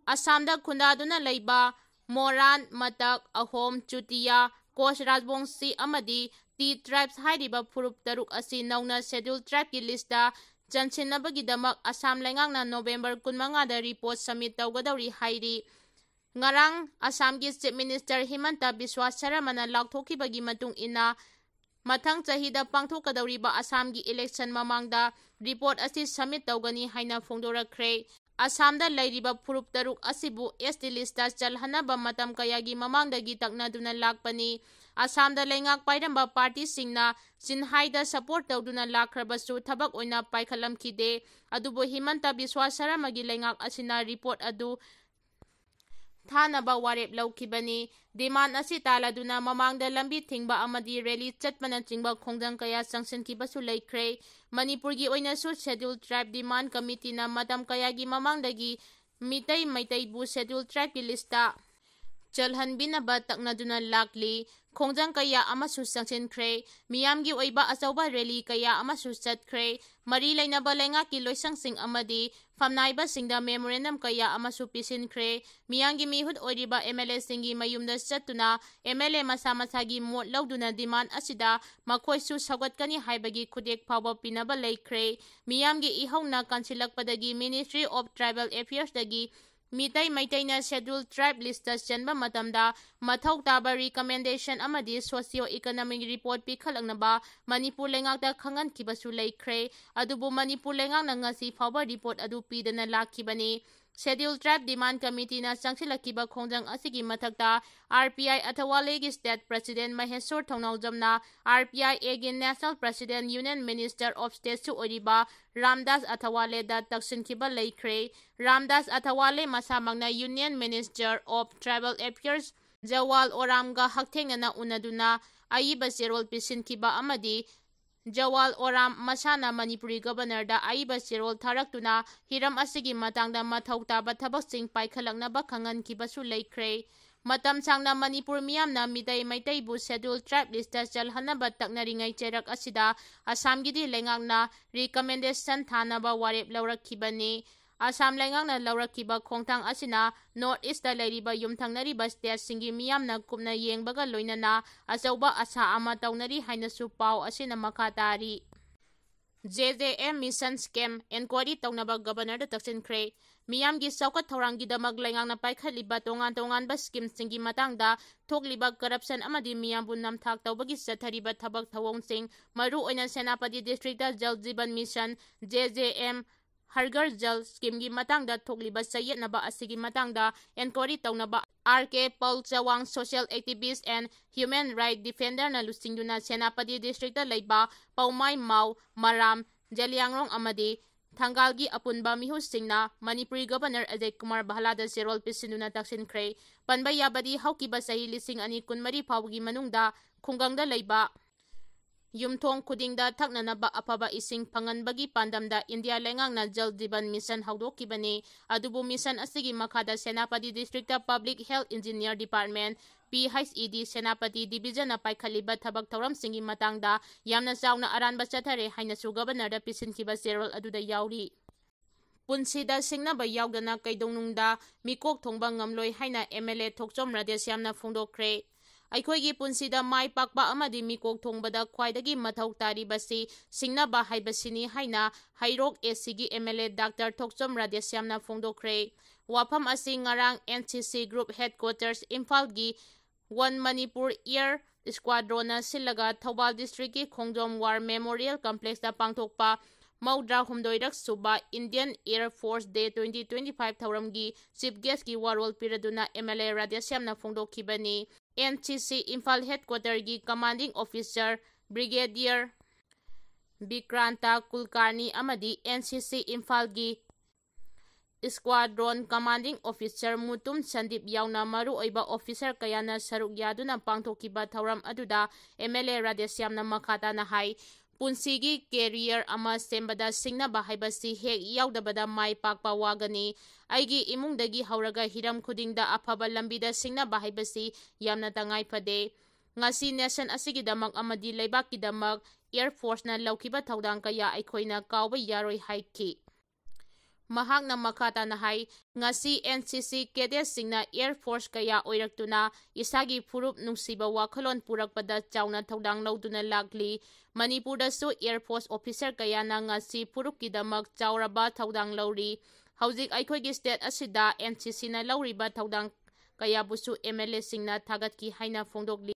ꯑꯁꯥꯝꯗ ꯈꯨꯟꯗꯥꯗꯨꯅ ꯂꯩꯕ ꯃꯣꯔꯥꯟ, ꯃꯇꯛ, ꯑꯍꯣꯝ, ꯆꯨꯇꯤꯌꯥ, ꯀꯣꯆ ꯔꯥꯖꯕꯣꯡꯁꯤ ꯑꯃꯗꯤ ꯇꯤ tribes ꯍꯥꯏꯔꯤꯕ ꯐꯨꯔꯨꯞ ꯇꯔꯨꯛ ꯑꯁꯤ ꯅꯧꯅ schedule tribe ꯀꯤ list ꯇ ꯆꯟꯁꯤꯟꯅꯕꯒꯤꯗꯃꯛ ꯑꯁꯥꯝ ꯂꯩꯉꯥꯛꯅ November ꯀꯨꯟꯃꯉꯥꯗ report submit ꯇꯧꯒꯗꯧꯔꯤ ꯍꯥꯏꯔꯤ꯫ ꯉꯔꯥꯡ ꯑꯁꯥꯝꯒꯤ Chief Minister ꯍꯤꯃꯟꯇ ꯕꯤꯁ꯭ꯋꯥ ꯁꯔꯃꯅ ꯂꯥꯎꯊꯣꯛꯈꯤꯕꯒꯤ ꯃꯇꯨꯡ ꯏꯟꯅ, ꯃꯊꯪ ꯆꯍꯤꯗ ꯄꯥꯡꯊꯣꯛꯀꯗꯧꯔꯤꯕ ꯑꯁꯥꯝꯒꯤ election ꯃꯃꯥꯡꯗ report ꯑꯁꯤ submit ꯇꯧꯒꯅꯤ ꯍꯥꯏꯅ ꯐꯣꯡꯗꯣꯔꯛꯈ꯭ꯔꯦ꯫ ꯑꯁꯥꯝꯗ ꯂꯩꯔꯤꯕ ꯐꯨꯔꯨꯞ ꯇꯔꯨꯛ ꯑꯁꯤꯕꯨ ST list ꯇ ꯆꯜꯍꯟꯅꯕ ꯃꯇꯝ ꯀꯌꯥꯒꯤ ꯃꯃꯥꯡꯗꯒꯤ ꯇꯛꯅꯗꯨꯅ ꯂꯥꯛꯄꯅꯤ꯫ ꯑꯁꯥꯝꯗ ꯂꯩꯉꯥꯛ ꯄꯥꯏꯔꯝꯕ party ꯁꯤꯡꯅ ꯆꯤꯟꯍꯥꯏꯗ support ꯇꯧꯗꯨꯅ ꯂꯥꯛꯈ꯭ꯔꯕꯁꯨ ꯊꯕꯛ ꯑꯣꯏꯅ ꯄꯥꯏꯈꯠꯂꯝꯈꯤꯗꯦ꯫ ꯑꯗꯨꯕꯨ ꯍꯤꯃꯟꯇ ꯕꯤꯁ꯭ꯋꯥ ꯁꯔꯃꯒꯤ ꯂꯩꯉꯥꯛ ꯑꯁꯤꯅ report ꯑꯗꯨ ꯊꯥꯅꯕ ꯋꯥꯔꯦꯞ ꯂꯧꯈꯤꯕꯅꯤ꯫ Demand ꯑꯁꯤ ꯇꯥꯜꯂꯗꯨꯅ ꯃꯃꯥꯡꯗ ꯂꯝꯕꯤ ꯊꯤꯡꯕ ꯑꯃꯗꯤ rally ꯆꯠꯄꯅꯆꯤꯡꯕ ꯈꯣꯡꯖꯪ ꯀꯌꯥ ꯆꯪꯁꯤꯟꯈꯤꯕꯁꯨ ꯂꯩꯈ꯭ꯔꯦ꯫ ꯃꯅꯤꯄꯨꯔꯒꯤ ꯑꯣꯏꯅꯁꯨ Scheduled Tribe Demand Committeeꯅ ꯃꯇꯝ ꯀꯌꯥꯒꯤ ꯃꯃꯥꯡꯗꯒꯤ ꯃꯤꯇꯩ ꯃꯩꯇꯩꯕꯨ Scheduled Tribeꯀꯤ listꯇ ꯆꯜꯍꯟꯕꯤꯅꯕ ꯇꯛꯅꯗꯨꯅ ꯂꯥꯛꯂꯤ꯫ ꯈꯣꯡꯖꯪ ꯀꯌꯥ ꯑꯃꯁꯨ ꯆꯪꯁꯤꯟꯈ꯭ꯔꯦ꯫ ꯃꯤꯌꯥꯝꯒꯤ ꯑꯣꯏꯕ ꯑꯆꯧꯕ rally ꯀꯌꯥ ꯑꯃꯁꯨ ꯆꯠꯈ꯭ꯔꯦ꯫ ꯃꯔꯤ ꯂꯩꯅꯕ ꯂꯩꯉꯥꯛꯀꯤ ꯂꯣꯏꯁꯪꯁꯤꯡ ꯑꯃꯗꯤ ꯐꯝꯅꯥꯏꯕꯁꯤꯡꯗ memorandum ꯀꯌꯥ ꯑꯃꯁꯨ ꯄꯤꯁꯤꯟꯈ꯭ꯔꯦ꯫ ꯃꯤꯌꯥꯝꯒꯤ ꯃꯤꯍꯨꯠ ꯑꯣꯏꯔꯤꯕ MLAꯁꯤꯡꯒꯤ ꯃꯌꯨꯝꯗ ꯆꯠꯇꯨꯅ MLA ꯃꯁꯥ ꯃꯁꯥꯒꯤ ꯃꯣꯠ ꯂꯧꯗꯨꯅ demand ꯑꯁꯤꯗ ꯃꯈꯣꯏꯁꯨ ꯁꯧꯒꯠꯀꯅꯤ ꯍꯥꯏꯕꯒꯤ ꯈꯨꯗꯦꯛ ꯐꯥꯎꯕ ꯄꯤꯅꯕ ꯂꯩꯈ꯭ꯔꯦ꯫ ꯃꯤꯌꯥꯝꯒꯤ ꯏꯍꯧꯅ ꯀꯟꯁꯤꯜꯂꯛꯄꯗꯒꯤ Ministry of Tribal Affairsꯇꯒꯤ Meitei ꯃꯩꯇꯩꯅ Scheduled Tribe listꯇ ꯆꯟꯕ ꯃꯇꯝꯗ ꯃꯊꯧ ꯇꯥꯕ recommendation ꯑꯃꯗꯤ socio economic report ꯄꯤꯈꯠꯂꯛꯅꯕ ꯃꯅꯤꯄꯨꯔ ꯂꯩꯉꯥꯛꯇ ꯈꯪꯍꯟꯈꯤꯕꯁꯨ ꯂꯩꯈ꯭ꯔꯦ꯫ ꯑꯗꯨꯕꯨ ꯃꯅꯤꯄꯨꯔ ꯂꯩꯉꯥꯛꯅ ꯉꯁꯤ ꯐꯥꯎꯕ report ꯑꯗꯨ ꯄꯤꯗꯅ ꯂꯥꯛꯈꯤꯕꯅꯤ꯫ Scheduled Tribe Demand Committeeꯅ ꯆꯪꯁꯤꯜꯂꯛꯈꯤꯕ ꯈꯣꯡꯖꯪ ꯑꯁꯤꯒꯤ ꯃꯊꯛꯇ RPI ꯑꯊꯋꯥꯂꯦꯒꯤ State President Mysore ꯊꯧꯅꯥꯎꯖꯝꯅ RPIAꯒꯤ National President Union Minister of Stateꯁꯨ ꯑꯣꯏꯔꯤꯕ ꯔꯥꯝꯗꯥꯁ ꯑꯊꯋꯥꯂꯦꯗ ꯇꯛꯁꯤꯟꯈꯤꯕ ꯂꯩꯈ꯭ꯔꯦ꯫ Ramdas ꯑꯊꯋꯥꯂꯦ ꯃꯁꯥꯃꯛꯅ Union Minister of Tribal Affairs ꯖꯋꯥꯜ ꯑꯣꯔꯥꯝꯒ ꯍꯛꯊꯦꯡꯅꯅ ꯎꯅꯗꯨꯅ ꯑꯏꯕ ꯆꯦꯔꯣꯜ ꯄꯤꯁꯤꯟꯈꯤꯕ ꯑꯃꯗꯤ ꯖꯋꯥꯜ ꯑꯣꯔꯥꯝ ꯃꯁꯥꯅ ꯃꯅꯤꯄꯨꯔꯤ Governorꯗ ꯑꯏꯕ ꯆꯦꯔꯣꯜ ꯊꯥꯔꯛꯇꯨꯅ ꯍꯤꯔꯝ ꯑꯁꯤꯒꯤ ꯃꯇꯥꯡꯗ ꯃꯊꯧ ꯇꯥꯕ ꯊꯕꯛꯁꯤꯡ ꯄꯥꯏꯈꯠꯂꯛꯅꯕ ꯈꯪꯍꯟꯈꯤꯕꯁꯨ ꯂꯩꯈ꯭ꯔꯦ꯫ ꯃꯇꯝ ꯁꯥꯡꯅ ꯃꯅꯤꯄꯨꯔ ꯃꯤꯌꯥꯝꯅ ꯃꯤꯇꯩ ꯃꯩꯇꯩꯕꯨ Scheduled Tribe listꯇ ꯆꯜꯍꯟꯅꯕ ꯇꯛꯅꯔꯤꯉꯩ ꯆꯩꯔꯛ ꯑꯁꯤꯗ ꯑꯁꯥꯝꯒꯤꯗꯤ ꯂꯩꯉꯥꯛꯅ recommendation ꯊꯥꯅꯕ ꯋꯥꯔꯦꯞ ꯂꯧꯔꯛꯈꯤꯕꯅꯤ꯫ ꯑꯁꯥꯝ ꯂꯩꯉꯥꯛꯅ ꯂꯧꯔꯛꯈꯤꯕ ꯈꯣꯡꯊꯥꯡ ꯑꯁꯤꯅ North Eastꯇ ꯂꯩꯔꯤꯕ ꯌꯨꯝꯊꯪꯅꯔꯤꯕ stateꯁꯤꯡꯒꯤ ꯃꯤꯌꯥꯝꯅ ꯀꯨꯞꯅ ꯌꯦꯡꯕꯒ ꯂꯣꯏꯅꯅ ꯑꯆꯧꯕ ꯑꯁꯥ ꯑꯃ ꯇꯧꯅꯔꯤ ꯍꯥꯏꯅꯁꯨ ꯄꯥꯎ ꯑꯁꯤꯅ ꯃꯈꯥ ꯇꯥꯔꯤ꯫ JJM Mission Scam Enquiry ꯇꯧꯅꯕ Governorꯗ ꯇꯛꯁꯤꯟꯈ꯭ꯔꯦ꯫ ꯃꯤꯌꯥꯝꯒꯤ ꯆꯥꯎꯈꯠ ꯊꯧꯔꯥꯡꯒꯤꯗꯃꯛ ꯂꯩꯉꯥꯛꯅ ꯄꯥꯏꯈꯠꯂꯤꯕ ꯇꯣꯉꯥꯟ ꯇꯣꯉꯥꯟꯕ schemeꯁꯤꯡꯒꯤ ꯃꯇꯥꯡꯗ ꯊꯣꯛꯂꯤꯕ corruption ꯑꯃꯗꯤ ꯃꯤꯌꯥꯝꯕꯨ ꯅꯝꯊꯥꯛ ꯇꯧꯕꯒꯤ ꯆꯠꯊꯔꯤꯕ ꯊꯕꯛ ꯊꯧꯑꯣꯡꯁꯤꯡ, ꯃꯔꯨꯑꯣꯏꯅ Senapati districtꯇ Jal Jeevan Mission, JJM, Har Ghar Jal schemeꯒꯤ ꯃꯇꯥꯡꯗ ꯊꯣꯛꯂꯤꯕ ꯆꯌꯦꯠꯅꯕ ꯑꯁꯤꯒꯤ ꯃꯇꯥꯡꯗ enquiry ꯇꯧꯅꯕ R K Paul Chawang, social activist and human right defenderꯅ ꯂꯨꯆꯤꯡꯗꯨꯅ ꯁꯦꯅꯥꯄꯇꯤ districtꯇ ꯂꯩꯕ ꯄꯧꯃꯥꯏ, ꯃꯥꯎ, ꯃꯔꯥꯝ, ꯖꯦꯂꯤꯌꯥꯡꯔꯣꯡ ꯑꯃꯗꯤ ꯊꯪꯒꯥꯜꯒꯤ ꯑꯄꯨꯟꯕ ꯃꯤꯍꯨꯠꯁꯤꯡꯅ ꯃꯅꯤꯄꯨꯔꯤ ꯒꯕꯔꯅꯔ ꯑꯖꯌ ꯀꯨꯃꯥꯔ ꯚꯥꯂꯥꯗ ꯆꯦꯔꯣꯜ ꯄꯤꯁꯤꯟꯗꯨꯅ ꯇꯛꯁꯤꯟꯈ꯭ꯔꯦ꯫ ꯄꯟꯕ ꯌꯥꯕꯗꯤ, ꯍꯧꯈꯤꯕ ꯆꯍꯤ ꯂꯤꯁꯤꯡ ꯑꯅꯤ ꯀꯨꯟꯃꯔꯤ ꯐꯥꯎꯕꯒꯤ ꯃꯅꯨꯡꯗ ꯈꯨꯡꯒꯪꯗ ꯂꯩꯕ ꯌꯨꯝꯊꯣꯡ ꯈꯨꯗꯤꯡꯗ ꯊꯛꯅꯅꯕ ꯑꯐꯕ ꯏꯁꯤꯡ ꯐꯪꯍꯟꯕꯒꯤ ꯄꯥꯟꯗꯝꯗ ꯏꯟꯗꯤꯌꯥ ꯂꯩꯉꯥꯛꯅ ꯖꯜ ꯖꯤꯕꯟ ꯃꯤꯁꯟ ꯍꯧꯗꯣꯛꯈꯤꯕꯅꯤ꯫ ꯑꯗꯨꯕꯨ ꯃꯤꯁꯟ ꯑꯁꯤꯒꯤ ꯃꯈꯥꯗ Senapati district public health engineer department, P H E D, Senapati ꯗꯤꯕꯤꯖꯟꯅ ꯄꯥꯏꯈꯠꯂꯤꯕ ꯊꯕꯛ ꯊꯧꯔꯝꯁꯤꯡꯒꯤ ꯃꯇꯥꯡꯗ ꯌꯥꯝꯅ ꯆꯥꯎꯅ ꯑꯔꯥꯟꯕ ꯆꯠꯊꯔꯦ ꯍꯥꯏꯅꯁꯨ ꯒꯕꯔꯅꯔꯗ ꯄꯤꯁꯤꯟꯈꯤꯕ ꯆꯦꯔꯣꯜ ꯑꯗꯨꯗ ꯌꯥꯎꯔꯤ꯫ ꯄꯨꯟꯁꯤꯗ ꯁꯤꯡꯅꯕ ꯌꯥꯎꯗꯅ ꯀꯩꯗꯧꯅꯨꯡꯗ ꯃꯤꯀꯣꯛ ꯊꯣꯡꯕ ꯉꯝꯂꯣꯏ ꯍꯥꯏꯅ ꯑꯦꯝ ꯑꯦꯜ ꯑꯦ ꯊꯣꯛꯆꯣꯝ ꯔꯥꯙꯦꯁ꯭ꯌꯥꯝꯅ ꯐꯣꯡꯗꯣꯛꯈ꯭ꯔꯦ꯫ ꯑꯩꯈꯣꯏꯒꯤ ꯄꯨꯟꯁꯤꯗ ꯃꯥꯏ ꯄꯥꯛꯄ ꯑꯃꯗꯤ ꯃꯤꯀꯣꯛ ꯊꯣꯡꯕꯗ ꯈ꯭ꯋꯥꯏꯗꯒꯤ ꯃꯊꯧ ꯇꯥꯔꯤꯕꯁꯤ ꯁꯤꯡꯅꯕ ꯍꯥꯏꯕꯁꯤꯅꯤ ꯍꯥꯏꯅ ꯍꯩꯔꯣꯛ ꯑꯦ ꯁꯤꯒꯤ ꯑꯦꯝ ꯑꯦꯜ ꯑꯦ ꯗꯥꯛꯇꯔ ꯊꯣꯛꯆꯣꯝ ꯔꯥꯙꯦꯁ꯭ꯌꯥꯝꯅ ꯐꯣꯡꯗꯣꯛꯈ꯭ꯔꯦ꯫ ꯋꯥꯐꯝ ꯑꯁꯤ ꯉꯔꯥꯡ ꯑꯦꯟ ꯁꯤ ꯁꯤ ꯒ꯭ꯔꯨꯞ ꯍꯦꯗꯀ꯭ꯋꯥꯇꯔꯁ ꯏꯝꯐꯥꯜꯒꯤ ꯋꯥꯟ ꯃꯅꯤꯄꯨꯔ ꯑꯦꯌꯔ ꯁ꯭ꯀ꯭ꯋꯥꯗ꯭ꯔꯣꯟꯅ ꯁꯤꯜꯂꯒ ꯊꯧꯕꯥꯜ ꯗꯤꯁꯇ꯭ꯔꯤꯛꯀꯤ ꯈꯣꯡꯖꯣꯝ ꯋꯥꯔ ꯃꯦꯃꯣꯔꯤꯌꯦꯜ ꯀꯝꯄ꯭ꯂꯦꯛꯁꯇ ꯄꯥꯡꯊꯣꯛꯄ ꯃꯧꯗ꯭ꯔꯥ ꯍꯨꯝꯗꯣꯏꯔꯛ ꯁꯨꯕ Indian air force day twenty twenty five ꯊꯧꯔꯝꯒꯤ ꯆꯤꯐ ꯒꯦꯁꯀꯤ ꯋꯥꯔꯣꯜ ꯄꯤꯔꯗꯨꯅ ꯑꯦꯝ ꯑꯦꯜ ꯑꯦ ꯔꯥꯙꯦꯁ꯭ꯌꯥꯝꯅ ꯐꯣꯡꯗꯣꯛꯈꯤꯕꯅꯤ꯫ N C C Imphal ꯍꯦꯗꯀ꯭ꯋꯥꯇꯔꯒꯤ commanding officer ꯕ꯭ꯔꯤꯒꯦꯗꯤꯌꯔ ꯕꯤꯀ꯭ꯔꯥꯟꯇ ꯀꯨꯜꯀꯥꯔꯅꯤ ꯑꯃꯗꯤ ꯑꯦꯟ ꯁꯤ ꯁꯤ ꯏꯝꯐꯥꯜꯒꯤ ꯁ꯭ꯀ꯭ꯋꯥꯗ꯭ꯔꯣꯟ ꯀꯃꯥꯟꯗꯤꯡ ꯑꯣꯐꯤꯁꯥꯔ ꯃꯨꯇꯨꯝ ꯁꯟꯗꯤꯞ ꯌꯥꯎꯅ ꯃꯔꯨꯑꯣꯏꯕ ꯑꯣꯐꯤꯁꯥꯔ ꯀꯌꯥꯅ ꯁꯔꯨꯛ ꯌꯥꯗꯨꯅ ꯄꯥꯡꯊꯣꯛꯈꯤꯕ ꯊꯧꯔꯝ ꯑꯗꯨꯗ ꯑꯦꯝ ꯑꯦꯜ ꯑꯦ ꯔꯥꯙꯦꯁ꯭ꯌꯥꯝꯅ ꯃꯈꯥ ꯇꯥꯅ ꯍꯥꯏ, ꯄꯨꯟꯁꯤꯒꯤ ꯀꯦꯔꯤꯌꯔ ꯑꯃ ꯁꯦꯝꯕꯗ ꯁꯤꯡꯅꯕ ꯍꯥꯏꯕꯁꯤ ꯍꯦꯛ ꯌꯥꯎꯗꯕꯗ ꯃꯥꯏ ꯄꯥꯛꯄ ꯋꯥꯒꯅꯤ꯫ ꯑꯩꯒꯤ ꯏꯃꯨꯡꯗꯒꯤ ꯍꯧꯔꯒ ꯍꯤꯔꯝ ꯈꯨꯗꯤꯡꯗ ꯑꯐꯕ ꯂꯝꯕꯤꯗ ꯁꯤꯡꯅꯕ ꯍꯥꯏꯕꯁꯤ ꯌꯥꯝꯅ ꯇꯉꯥꯏ ꯐꯗꯦ꯫ ꯉꯁꯤ ꯅꯦꯁꯟ ꯑꯁꯤꯒꯤꯗꯃꯛ ꯑꯃꯗꯤ ꯂꯩꯕꯥꯛꯀꯤꯗꯃꯛ ꯑꯦꯌꯔ ꯐꯣꯔꯁꯅ ꯂꯧꯈꯤꯕ ꯊꯧꯗꯥꯡ ꯀꯌꯥ ꯑꯩꯈꯣꯏꯅ ꯀꯥꯎꯕ ꯌꯥꯔꯣꯏ ꯍꯥꯏꯈꯤ꯫ ꯃꯍꯥꯛꯅ ꯃꯈꯥ ꯇꯥꯅ ꯍꯥꯏ, ꯉꯁꯤ ꯑꯦꯟ ꯁꯤ ꯁꯤ ꯀꯦꯗꯦꯠꯁꯤꯡꯅ ꯑꯦꯌꯔ ꯐꯣꯔꯁ ꯀꯌꯥ ꯑꯣꯏꯔꯛꯇꯨꯅ ꯏꯁꯥꯒꯤ ꯐꯨꯔꯨꯞ ꯅꯨꯡꯁꯤꯕ ꯋꯥꯈꯜꯂꯣꯟ ꯄꯨꯔꯛꯄꯗ ꯆꯥꯎꯅ ꯊꯧꯗꯥꯡ ꯂꯧꯗꯨꯅ ꯂꯥꯛꯂꯤ꯫ ꯃꯅꯤꯄꯨꯔꯗꯁꯨ ꯑꯦꯌꯔ ꯐꯣꯔꯁ ꯑꯣꯐꯤꯁꯥꯔ ꯀꯌꯥꯅ ꯉꯁꯤ ꯐꯨꯔꯨꯞꯀꯤꯗꯃꯛ ꯆꯥꯎꯔꯕ ꯊꯧꯗꯥꯡ ꯂꯧꯔꯤ꯫ ꯍꯧꯖꯤꯛ ꯑꯩꯈꯣꯏꯒꯤ ꯁ꯭ꯇꯦꯠ ꯑꯁꯤꯗ ꯑꯦꯟ ꯁꯤ ꯁꯤꯅ ꯂꯧꯔꯤꯕ ꯊꯧꯗꯥꯡ ꯀꯌꯥꯕꯨꯁꯨ ꯑꯦꯝ ꯑꯦꯜ ꯑꯦꯁꯤꯡꯅ ꯊꯥꯒꯠꯈꯤ ꯍꯥꯏꯅ ꯐꯣꯡꯗꯣꯛꯂꯤ꯫